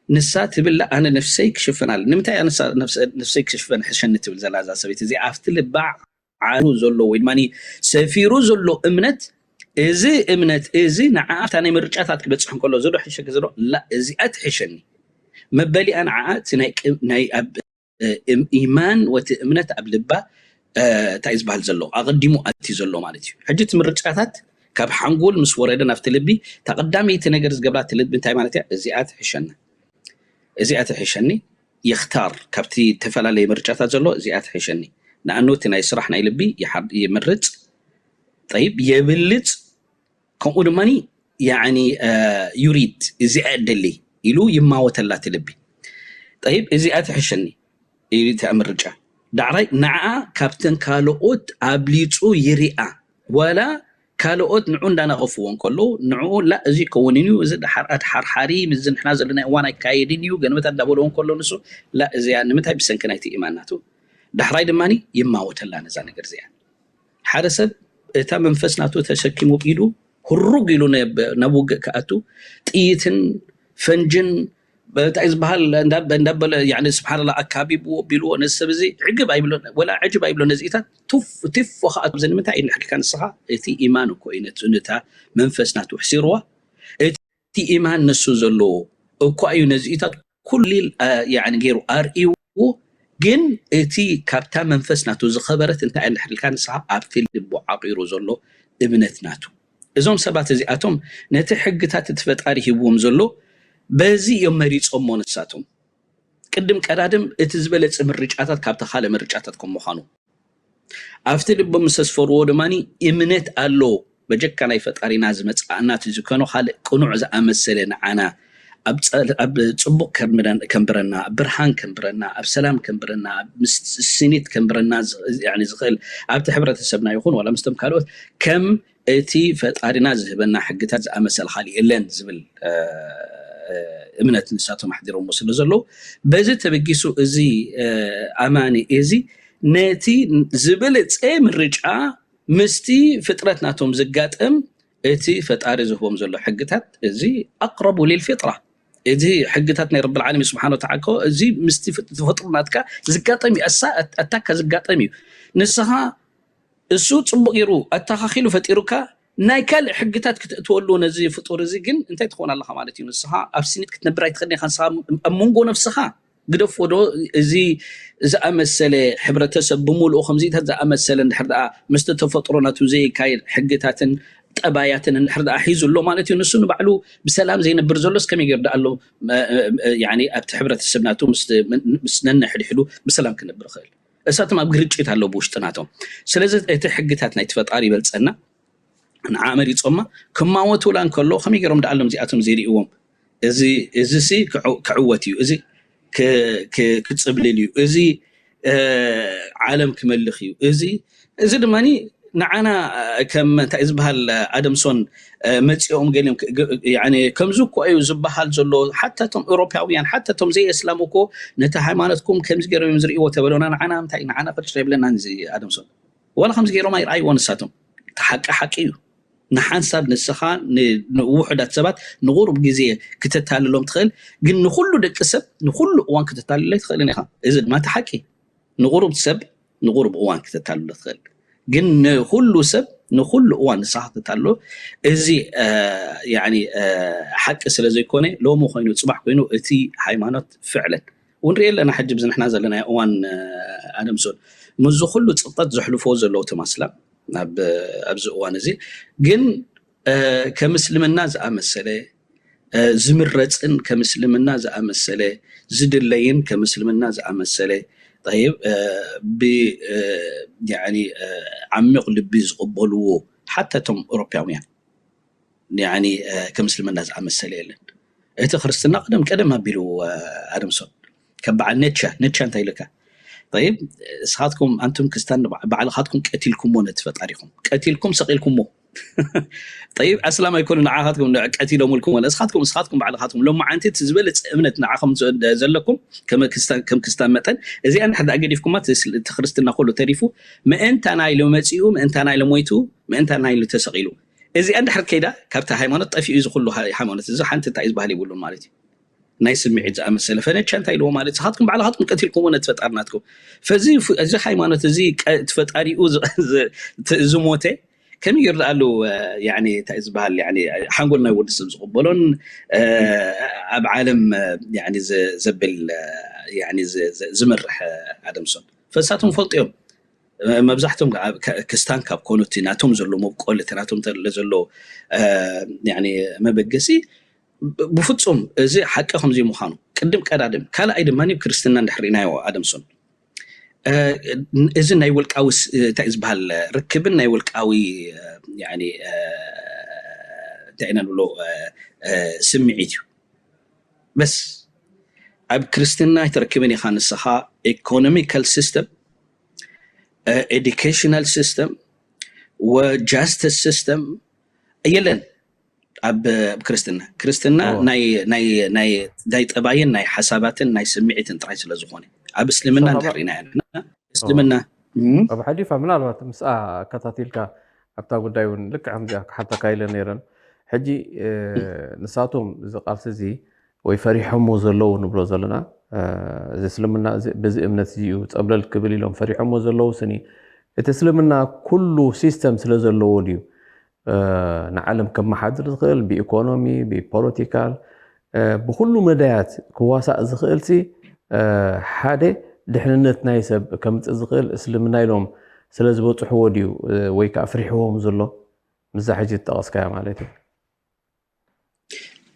ንሳ ትብል ኣነ ነፍሰይ ክሽፍን ኣለ። ንምንታይ እያ ንሳ ነፍሰ-፣ ነፍሰይ ክሽፈን ሕሸኒ ትብል ዘላ እዛ ሰበይቲ እዚኣ? ኣብቲ ልባ ዓሉ ዘሎ ወይ ድማ ሰፊሩ ዘሎ እምነት፣ እዚ እምነት እዚ ንዓ ኣብታ ናይ ምርጫታት ክበጽሕ እንከሎ እዚ ዶ ሕሸ ዘሎ? ላ፣ እዚኣ ትሕሸኒ። መበሊኣ ንዓ እቲ ናይ ቅ-፣ ናይ ኣብ፣ እ፣ እም-፣ ኢማን ወቲ እምነት ኣብ ልባ፣ እ፣ እንታይ እዩ ዝበሃል ዘሎ? ኣቐዲሙ ኣትዩ ዘሎ ማለት እዩ። ሕጂ እቲ ምርጫታት ካብ ሓንጎል ምስ ወረደ ናብቲ ልቢ፣ እታ ቀዳመይቲ ነገር ዝገብራ እቲ ልቢ እንታይ ማለት እያ? እዚኣ ትሕሸኒ። እዚኣ ትሕሸኒ። የኽታር፣ ካብቲ ዝተፈላለየ ምርጫታት ዘሎ እዚኣ ትሕሸኒ። ንኣኑ እቲ ናይ ስራሕ ናይ ልቢ ይሓር-፣ ይምርጽ፣ ጠይብ፣ የብልጽ፣ ከምኡ ድማኒ፣ ያዕኒ፣ እ፣ ዩሪድ፣ እዚኣ እደሊ ኢሉ ይማወተላ እቲ ልቢ። ጠይብ፣ እዚኣ ትሕሸኒ ኢሉ እቲ ምርጫ። ዳዕራይ፣ ንዓኣ ካብተን ካልኦት ኣብሊጹ ይሪኣ። ዋላ ካልኦት ንዑ እንዳነቐፍዎ እንከለዉ፣ ንዕኡ ላ እዚ ይከውንን እዩ፣ እዚ ድሓር ኣድሓርሓሪ፣ ምስዚ ንሕና ዘለና እዋን ኣይካየድን እዩ፣ ገንበት እንዳበልዎ እንከሎ ንሱ፣ ላ እዚኣ ንምንታይ? ብሰንኪ ናይቲ ኢማን ናቱ። ዳሕራይ ድማኒ ይማወተላ ነዛ ነገር እዚኣ። ሓደ ሰብ እታ መንፈስ ናቱ ተሰኪሙ ኢሉ፣ ህሩግ ኢሉ ናብ፣ ናብ ውግእ ክኣቱ፣ ጥይትን ፈንጅን፣ እንታይ ዝበሃል፣ እንዳ-፣ እንዳበለ፣ ያዕኒ፣ ስብሓንላ፣ ኣካቢብዎ፣ ቢልዎ፣ ነዚ ሰብ እዚ ዕግብ ኣይብሎ፣ ወላ ዕጅብ ኣይብሎ፣ ነዚኢታት ቱፍ፣ ቲፎ ክኣቱ። እዚ ንምንታይ እዩ ንሕልካ ንስኻ? እቲ ኢማን እኮ እዩ ነቲ፣ ነታ መንፈስ ናቱ ኣሕሲርዋ። እቲ ኢማን ንሱ ዘለዎ እኳ እዩ ነዚኢታት ኩሊል፣ አ፣ ያዕኒ፣ ገይሩ ኣርእይዎ። ግን እቲ ካብታ መንፈስ ናቱ ዝኸበረት እንታይ እንድሕር ኢልካ ንስኻ ኣብቲ ልቡ ዓቂሩ ዘሎ እምነት ናቱ። እዞም ሰባት እዚኣቶም ነቲ ሕግታት እቲ ፈጣሪ ሂብዎም ዘሎ በዚ እዮም መሪጾሞ ንሳቶም። ቅድም ቀዳድም እቲ ዝበለጸ ምርጫታት ካብቲ ካልእ ምርጫታት ከም ምዃኑ። ኣብቲ ልቦም ምስ ኣስፈርዎ ድማኒ እምነት ኣሎ፣ በጀካ ናይ ፈጣሪና ዝመጽኣና እቲ ዝከኖ ካልእ ቅኑዕ ዝኣመሰለ ንዓና ኣብ ጸ-፣ ኣብ ጽቡቕ ከንብረን-፣ ከንብረና፣ ኣብ ብርሃን ከንብረና፣ ኣብ ሰላም ከንብረና፣ ኣብ ምስ-፣ ስኒት ከንብረና ዝ-፣ ያዕኒ ዝኽእል፣ ኣብቲ ሕብረተሰብና ይኹን ዋላ ምስቶም ካልኦት ከም እቲ ፈጣሪና ዝህበና ሕግታት ዝኣመሰለ ካልእ የለን ዝብል፣ እ፣ እ፣ እምነት ንሳቶም ኣሕዲሮምዎ ስለ ዘለዉ፣ በዚ ተበጊሱ እዚ፣ እ፣ ኣማኒ እዚ ነቲ ዝበለጸ ምርጫ ምስቲ ፍጥረት ናቶም ዝጋጠም፣ እቲ ፈጣሪ ዝህቦም ዘሎ ሕግታት እዚ ኣቅረቡ ሊልፊጥራ፣ እዚ ሕግታት ናይ ረብል ዓለሚን ስብሓን ወተዓላ እኮ እዚ ምስቲ ፍጥ-፣ ተፈጥሮ ናትካ ዝጋጠም እዩ። ኣሳ-፣ ኣታካ ዝጋጠም እዩ። ንስኻ እሱ ጽቡቕ ገይሩ ኣተኻኺሉ ፈጢሩካ፣ ናይ ካልእ ሕግታት ክትእትወሉ ነዚ ፍጡር እዚ ግን እንታይ ትኸውን ኣለኻ ማለት እዩ? ንስኻ ኣብ ስኒት ክትነብር ኣይትኽእልን ኢኻ። ንስኻ ኣብ መንጎ ነፍስኻ ግደፎ ዶ፣ እዚ ዝኣመሰለ ሕብረተሰብ ብምሉኡ ከምዚታት ዝኣመሰለ እንድሕር ደኣ ምስቲ ተፈጥሮ ናቱ ዘይካየድ ሕግታትን ጠባያትን እንድሕር ደኣ ሒዙ ኣሎ ማለት እዩ። ንሱ ንባዕሉ ብሰላም ዘይነብር ዘሎስ ከመይ ገይሩ ደኣ ኣሎ፣ እ፣ እ፣ እ፣ ያኒ ኣብቲ ሕብረተሰብ ናቱ ምስ፣ ምስ ነንሕድሕዱ ብሰላም ክነብር ይኽእል? እሳቶም ኣብ ግርጭት ኣለዉ ብውሽጢ ናቶም። ስለዚ እቲ ሕግታት ናይቲ ፈጣሪ ይበልጸና። ንዓ መሪጾማ ክማወቱላ እንከሎ ከመይ ገይሮም ደኣ ኣሎም እዚኣቶም ዘይርእይዎም? እዚ፣ እዚ ሲ ክዕ-፣ ክዕወት እዩ። እዚ ክ-፣ ክ-፣ ክጽብልል እዩ። እዚ፣ እ፣ ዓለም ክመልኽ እዩ። እዚ፣ እዚ ድማ ንዓና ከም እንታይ ዝበሃል ኣደምሶን፣ እ፣ መጺኦም ገሊኦም ክ-፣ ግ-፣ ያኒ ከምዚ እኮ እዩ ዝበሃል ዘሎ። ሓታ እቶም ኤውሮፓውያን፣ ሓታ እቶም ዘይእስላም እኮ ነቲ ሃይማኖትኩም ከምዚ ገይሮም እዮም ዝርእይዎ ተበሉና። ንዓና እንታይ፣ ንዓና ቅጭ የብለናን እዚ ኣደምሶን። ዋላ ከምዚ ገይሮም ኣይረኣይዎ ንሳቶም። እቲ ሓቂ ሓቂ እዩ። ንሓንሳብ ንስኻ ን-፣ ንውሑዳት ሰባት ንቑሩብ ግዜ ክተታልሎም ትኽእል፣ ግን ንኹሉ ደቂ ሰብ ንኹሉ እዋን ክተታልሎ ኣይትኽእልን ኢኻ። እዚ ድማ እቲ ሓቂ። ንቑሩብ ሰብ ንቑሩብ እዋን ክተታልሎ ትኽእል፣ ግን ንኹሉ ሰብ ንኹሉ እዋን ንስኻ ክተታልሎ፣ እዚ፣ እ፣ ያኒ፣ እ፣ ሓቂ ስለ ዘይኮነ፣ ሎሚ ኮይኑ ጽባሕ ኮይኑ እቲ ሃይማኖት ፍዕለን እውን ሪኢ ኣለና። ሕጂ ብዚ ንሕና ዘለናዮ እዋን፣ እ፣ ኣደምሶን ምስዚ ኩሉ ጽቕጠት ዘሕልፍዎ ዘለዉ ተማስላ ኣብ፣ ኣብዚ እዋን እዚ ግን፣ እ፣ ከም እስልምና ዝኣመሰለ፣ እ፣ ዝምረጽን ከም እስልምና ዝኣመሰለ ዝድለይን ከም እስልምና ዝኣመሰለ፣ ጠይብ፣ እ፣ ብ፣ እ፣ ያኒ፣ እ፣ ዓሚቕ ልቢ ዝቕበልዎ ሓታ እቶም ኤውሮፓውያን፣ ያኒ፣ እ፣ ከም እስልምና ዝኣመሰለ የለን። እቲ ክርስትና ቀደም ቀደም ኣቢሉ፣ እ፣ ኣደምሶን ከም በዓል ነቻ፣ ነቻ እንታይ ኢልካ? ጠይብ፣ እስኻትኩም ኣንቱም ክስታን ባዕ-፣ ባዕልኻትኩም ቀቲልኩሞ ነቲ ፈጣሪኹም። ቀቲልኩም ሰቒልኩሞ። ጠይብ፣ ኣስላም ኣይኮኑ ንዓኻትኩም ቀቲሎምልኩም ወላ እስኻትኩም፣ እስኻትኩም ባዕልኻትኩም ሎማዓንቲ እቲ ዝበለጸ እምነት ንዓኹም ዘ-፣ ዘለኩም ከም ክስታን፣ ከም ክስታን መጠን እዚኣ እንድሕር ደኣ ገዲፍኩማ እቲ ስል-፣ እቲ ክርስትና ኩሉ ተሪፉ ምእንታና ኢሉ መጺኡ፣ ምእንታና ኢሉ ሞይቱ፣ ምእንታና ኢሉ ተሰቒሉ። እዚኣ እንድሕር ከይዳ ካብቲ ሃይማኖት ጠፊኡ እዚ ኩሉ ሃ-፣ ሃይማኖት እዚ ሓንቲ እንታይ እዩ ዝበሃል የብሉን ማለት እዩ። ናይ ስምዒት ዝኣመሰለ ፈነቻ እንታይ ኢልዎ ማለት እዩ? ንስኻትኩም ባዕልኻትኩም ቀቲልኩምዎ ነቲ ፈጣሪ ናትኩም። ፈዚ ፍ-፣ እዚ ሃይማኖት እዚ ቀ-፣ እቲ ፈጣሪኡ ዝ-፣ ዝ-፣ ት-፣ ዝሞተ ከመይ ገይሩ ደኣሉ፣ እ፣ ያኒ እንታይ ዝበሃል፣ ያኒ ሓንጎል ናይ ወዲ ሰብ ዝቕበሎን፣ እ፣ ኣብ ዓለም፣ እ፣ ያኒ ዘ-፣ ዘብል፣ እ፣ ያኒ ዘ-፣ ዘ-፣ ዝመርሕ፣ እ፣ ኣደምሶን ፈሳቶም ፈልጡ እዮም። እ፣ መብዛሕቶም ኣብ ከ-፣ ክስታን ካብ ኮኑ እቲ ናቶም ዘሎ መብቆል፣ እቲ ናቶም ተለ ዘሎ፣ እ፣ ያኒ መበገሲ ብ-፣ ብፍጹም እዚ ሓቂ ከምዚ ምዃኑ ቅድም ቀዳድም። ካልኣይ ድማ ክርስትና እንድሕር ርኢናዮ ኣደምሶን፣ እ፣ እዚ ናይ ውልቃዊ ስ-፣ እንታይ ዝበሃል ርክብን ናይ ውልቃዊ፣ እ፣ ያኒ፣ እ፣ እንታይ ኢና ንብሎ፣ እ፣ እ፣ ስምዒት እዩ። በስ ኣብ ክርስትና ኣይትረክብን ኢኻ ንስኻ ኢኮኖሚካል ሲስተም፣ እ፣ ኤዱኬሽናል ሲስተም ወ ጃስቲስ ሲስተም የለን። ኣብ፣ ኣብ ክርስትና፣ ክርስትና ናይ፣ ናይ፣ ናይ፣ ናይ ጠባይን ናይ ሓሳባትን ናይ ስምዒትን ጥራይ ስለ ዝኾነ፣ ኣብ እስልምና እንድሕር ርኢናዮ ኣለና፣ እስልምና፣ እም፣ ኣብ ሓሊፋ ምናልባት ምስኣ ኣከታቲልካ ኣብታ ጉዳይ እውን ልክዕ ከምዚኣ ክሓተካ ኢለ ነይረን። ሕጂ፣ እ፣ ንሳቶም እዚ ቃልሲ እዚ ወይ ፈሪሖሞ ዘለዉ ንብሎ ዘለና፣ እ፣ እዚ እስልምና እዚ፣ በዚ እምነት እዚ እዩ ጸብለል ክብል ኢሎም ፈሪሖሞ ዘለዉ ስኒ፣ እቲ እስልምና ኩሉ ሲስተም ስለ ዘለዎ ድዩ፣ እ፣ ንዓለም ከመሓድር ዝኽእል ብኢኮኖሚ፣ ብፖለቲካል፣ እ፣ ብኹሉ መዳያት ክዋሳእ ዝኽእል ሲ፣ እ፣ ሓደ ድሕንነት ናይ ሰብ ከምጽእ ዝኽእል እስልምና ኢሎም ስለ ዝበጽሕዎ ድዩ፣ እ፣ ወይ ከኣ ፍሪሕዎም ዘሎ? ምስዛ ሕጂ ዝጠቐስካያ ማለት እዩ።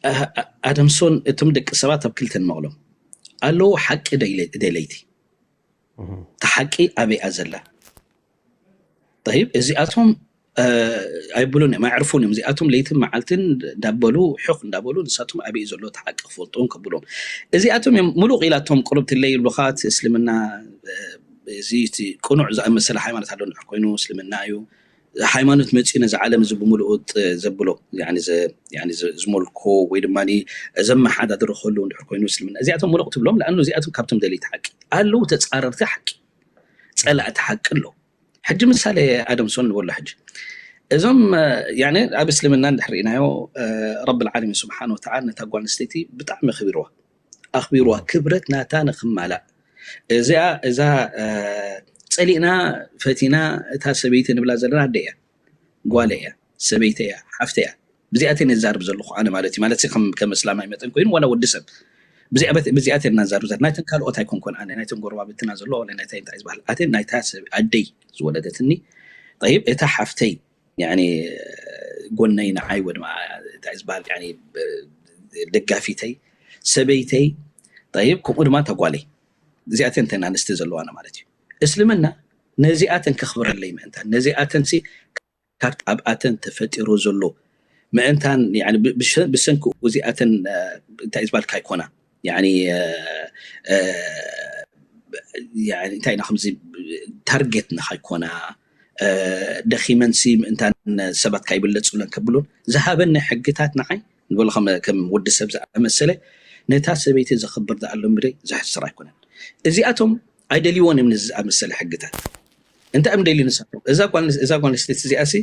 ኣ-፣ ኣ-፣ ኣደምሶን እቶም ደቂ ሰባት ኣብ ክልተ ንመቕሎም ኣለዉ፣ ሓቂ ደይለ-፣ ደለይቲ። እታ ሓቂ ኣበይ እያ ዘላ? ጠይብ፣ እዚኣቶም፣ እ፣ ኣይብሉን እዮም፣ ኣየዕርፉን እዮም። እዚኣቶም ለይትን መዓልትን እንዳበሉ፣ ሕኽ እንዳበሉ፣ ንሳቶም ኣበይ ዘሎ እቲ ሓቂ ክፈልጡ ከብሎም። እዚኣቶም እዮም ምሉእ ኢላቶም ቁሩብ ትለይ ይብሉኻ፣ እቲ እስልምና፣ እ፣ እዚ እቲ ቅኑዕ ዝኣመሰለ ሃይማኖት ኣሎ እንድሕር ኮይኑ እስልምና እዩ። ሃይማኖት መጺኡ ነዚ ዓለም እዚ ብምልኡ ጥ-፣ ዘብሎ፣ ያኒ ዘ-፣ ያኒ ዘ-፣ ዝመልኮ ወይ ድማ ዘመሓዳድሮ ከሎ እንድሕር ኮይኑ እስልምና። እዚኣቶም ምሉእ ትብሎም፣ ለኣኑ እዚኣቶም ካብቶም ደለይቲ ሓቂ ኣለዉ፣ ተጻረርቲ ሓቂ፣ ጸላእቲ ሓቂ ኣለዉ። ሕጂ ምሳሌ ኣደምሶን ንበሎ ሕጂ። እዞም፣ እ፣ ያኒ ኣብ እስልምና እንድሕር ርኢናዮ፣ እ፣ ረብል ዓለሚን ስብሓን ወተዓላ ነታ ጓል ኣንስተይቲ ብጣዕሚ ኣኽቢርዋ። ኣኽቢርዋ። ክብረት ናታ ንኽማላእ። እዚኣ፣ እዛ፣ እ፣ ጸሊእና ፈቲና እታ ሰበይቲ ንብላ ዘለና ኣደ እያ። ጓል እያ። ሰበይቲ እያ። ሓፍተ እያ። ብዚኣተን እዛርብ ዘለኹ ኣነ ማለት እዩ። ማለት ከም፣ ከም እስላማይ መጠን ኮይኑ ዋላ ወዲ ሰብ። ብዚኣ-፣ ብዚኣተን እናዛርብ ዘለና። ናይተን ካልኦት ኣይኮንኩን ኣነ። ናይተን ጎረባብትና ዘሎ ዋላ ናይታይ እንታይ ዝበሃል። ኣተን ናይታ ሰብ ኣደይ ዝወለደትኒ። ጠይብ፣ እታ ሓፍተይ፣ ያኒ፣ ጎነይ ንዓይ ወድማ እንታይ ዝበሃል ደጋፊተይ ሰበይተይ ጠይብ ከምኡ ድማ ተጓለይ እዚኣተን ተን ኣንስቲ ዘለዋና ማለት እዩ። እስልምና ነዚኣተን ከኽብረለይ ምእንታን ነዚኣተን ሲ ካብቲ ኣብኣተን ተፈጢሩ ዘሎ ምእንታን ብሰንኪ እዚኣተን እንታይ ዝበልካ ኣይኮና እንታይ ኢና ከምዚ ታርጌት ንኻይኮና ደኺመንሲ ምእንታን ሰባት ካይብለፁለን ከብሉን ዝሃበኒ ሕግታት ንዓይ ንበሎ ከም ወዲ ሰብ ዝኣመሰለ ነታ ሰበይቲ ዘኽብር ዝኣሎ ምድሪ ዘሕስር ኣይኮነን። እዚኣቶም ኣይደልይዎን እዮም ነዚ ዝኣመሰለ ሕግታት። እንታይ እዮም ደልዩ ንሳቶም? እዛ ጓል ኣንስተይቲ እዚኣ ሲ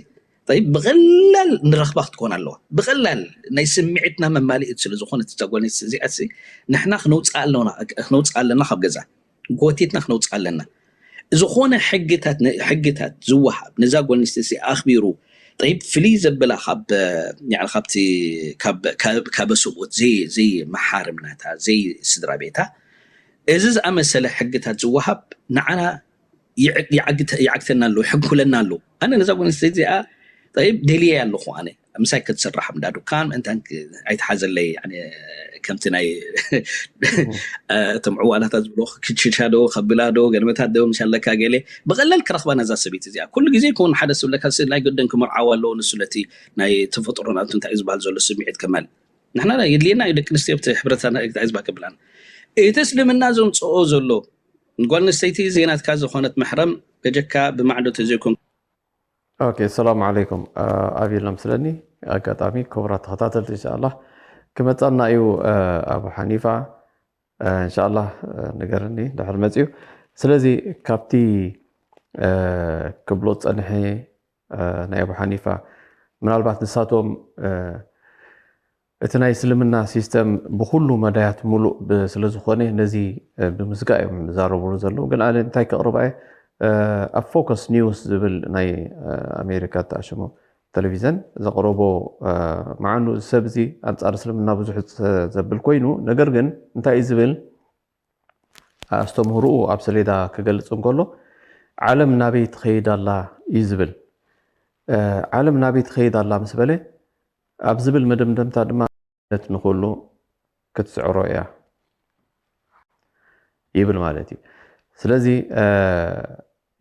ብቐላል ንረኽባ ክትኮን ኣለዋ። ብቐላል ናይ ስምዒትና መማልኢት ስለ ዝኾነት እዛ ጓል ኣንስተይቲ እዚኣ ሲ ንሕና ክነውፅኣ ኣለና ካብ ገዛ ጎቲትና ክነውፅኣ ኣለና። ዝኾነ ሕግታት ሕግታት ዝወሃብ ነዛ ጓል ኣንስተይቲ ኣኽቢሩ ጠይብ ፍልይ ዘብላ ካብ ካብቲ ካበ ሰብኡት ዘይመሓርምናታ ዘይስድራ ቤታ እዚ ዝኣመሰለ ሕግታት ዝወሃብ ንዓና ይዓግተና ኣሎ፣ ይሕንኩለና ኣሎ። ኣነ ነዛ ጓል ኣንስተይቲ እዚኣ ጠይብ ደልየ ኣለኹ ኣነ ምሳይ ክትስራሕ እንዳ ዱካን እንታን ኣይትሓዘለይ ከምቲ ናይ እቶም ዕዋላታት ዝብሎ ክችሻ ዶ ከብላ ዶ ገለመታት ዶ ምሽ ኣለካ ገለ ብቐለል ክረኽባ ነዛ ሰበይቲ እዚኣ ኩሉ ግዜ ይከውን ሓደ ስብለካ ናይ ገደን ክመርዓዋ ኣለዎ ንሱ ለቲ ናይ ተፈጥሮ ናቱ እንታይ እዩ ዝበሃል ዘሎ ስምዒት ከማል ንሕና የድልየና እዩ ደቂ ኣንስትዮ ኣብቲ ሕብረተሰብና እንታይ ዝበሃል ከብላና እቲ እስልምና ዘምፅኦ ዘሎ ጓል ኣንስተይቲ ዘይናትካ ዝኾነት መሕረም በጀካ ብማዕዶ ተዘይኮን ኦኬ ሰላም ዓለይኩም ኣቢልና ምስለኒ ኣጋጣሚ ክቡራት ተኸታተልቲ እንሻላ ክመፀና እዩ ኣቡ ሓኒፋ እንሻላ ንገርኒ ድሕር መፅዩ ስለዚ ካብቲ ክብሎ ፀንሐ ናይ ኣቡ ሓኒፋ ምናልባት ንሳቶም እቲ ናይ እስልምና ሲስተም ብኩሉ መዳያት ሙሉእ ስለዝኾነ ነዚ ብምስጋእ እዮም ዝዛረብሉ ዘለዉ ግን ኣነ እንታይ ከቕርባ እየ ኣብ ፎከስ ኒውስ ዝብል ናይ ኣሜሪካ ተኣሽሙ ቴሌቪዘን ዘቕረቦ መዓኑ እዚ ሰብ እዚ ኣንፃር እስልምና ብዙሕ ዘብል ኮይኑ ነገር ግን እንታይ እዩ ዝብል ኣስተምህርኡ ኣብ ሰሌዳ ክገልፅ እንከሎ ዓለም ናበይ ትኸይድ ኣላ እዩ ዝብል ዓለም ናበይ ትኸይድ ኣላ ምስ በለ ኣብ ዝብል መደምደምታ ድማ ነት ንኩሉ ክትስዕሮ እያ ይብል ማለት እዩ ስለዚ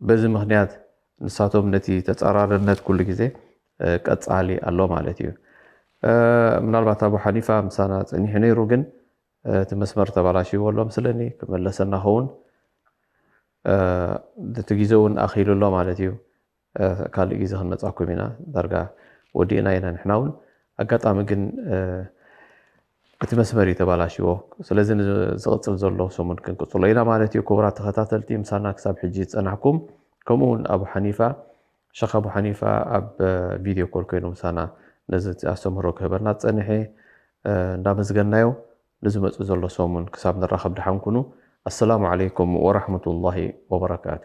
በዚ ምክንያት ንሳቶም ነቲ ተፃራርነት ኩሉ ግዜ ቀፃሊ ኣሎ ማለት እዩ ምናልባት ኣቡ ሓኒፋ ምሳና ፀኒሑ ነይሩ ግን እቲ መስመር ተባላሽዎ ኣሎ ምስለኒ ክመለሰና ኸውን እቲ ግዜ እውን ኣኺሉ ኣሎ ማለት እዩ ካልእ ግዜ ክንመፃኩም ኢና ዳርጋ ወዲእና ኢና ንሕና እውን ኣጋጣሚ ግን እቲ መስመር እዩ ተባላሽዎ ስለዚ ዝቕፅል ዘሎ ሰሙን ክንቅፅሎ ኢና ማለት እዩ ክቡራት ተኸታተልቲ ምሳና ክሳብ ሕጂ ዝፀናሕኩም ከምኡ እውን ኣቡ ሓኒፋ ሸኽ ኣቡ ሓኒፋ ኣብ ቪድዮ ኮል ኮይኑ ምሳና ነዚ ኣስተምህሮ ክህበና ዝፀንሐ እንዳመዝገናዮ ንዝመፁ ዘሎ ሰሙን ክሳብ ንራኸብ ድሓን ኩኑ ኣሰላሙ ዓለይኩም ወራሕመቱላሂ ወበረካቱ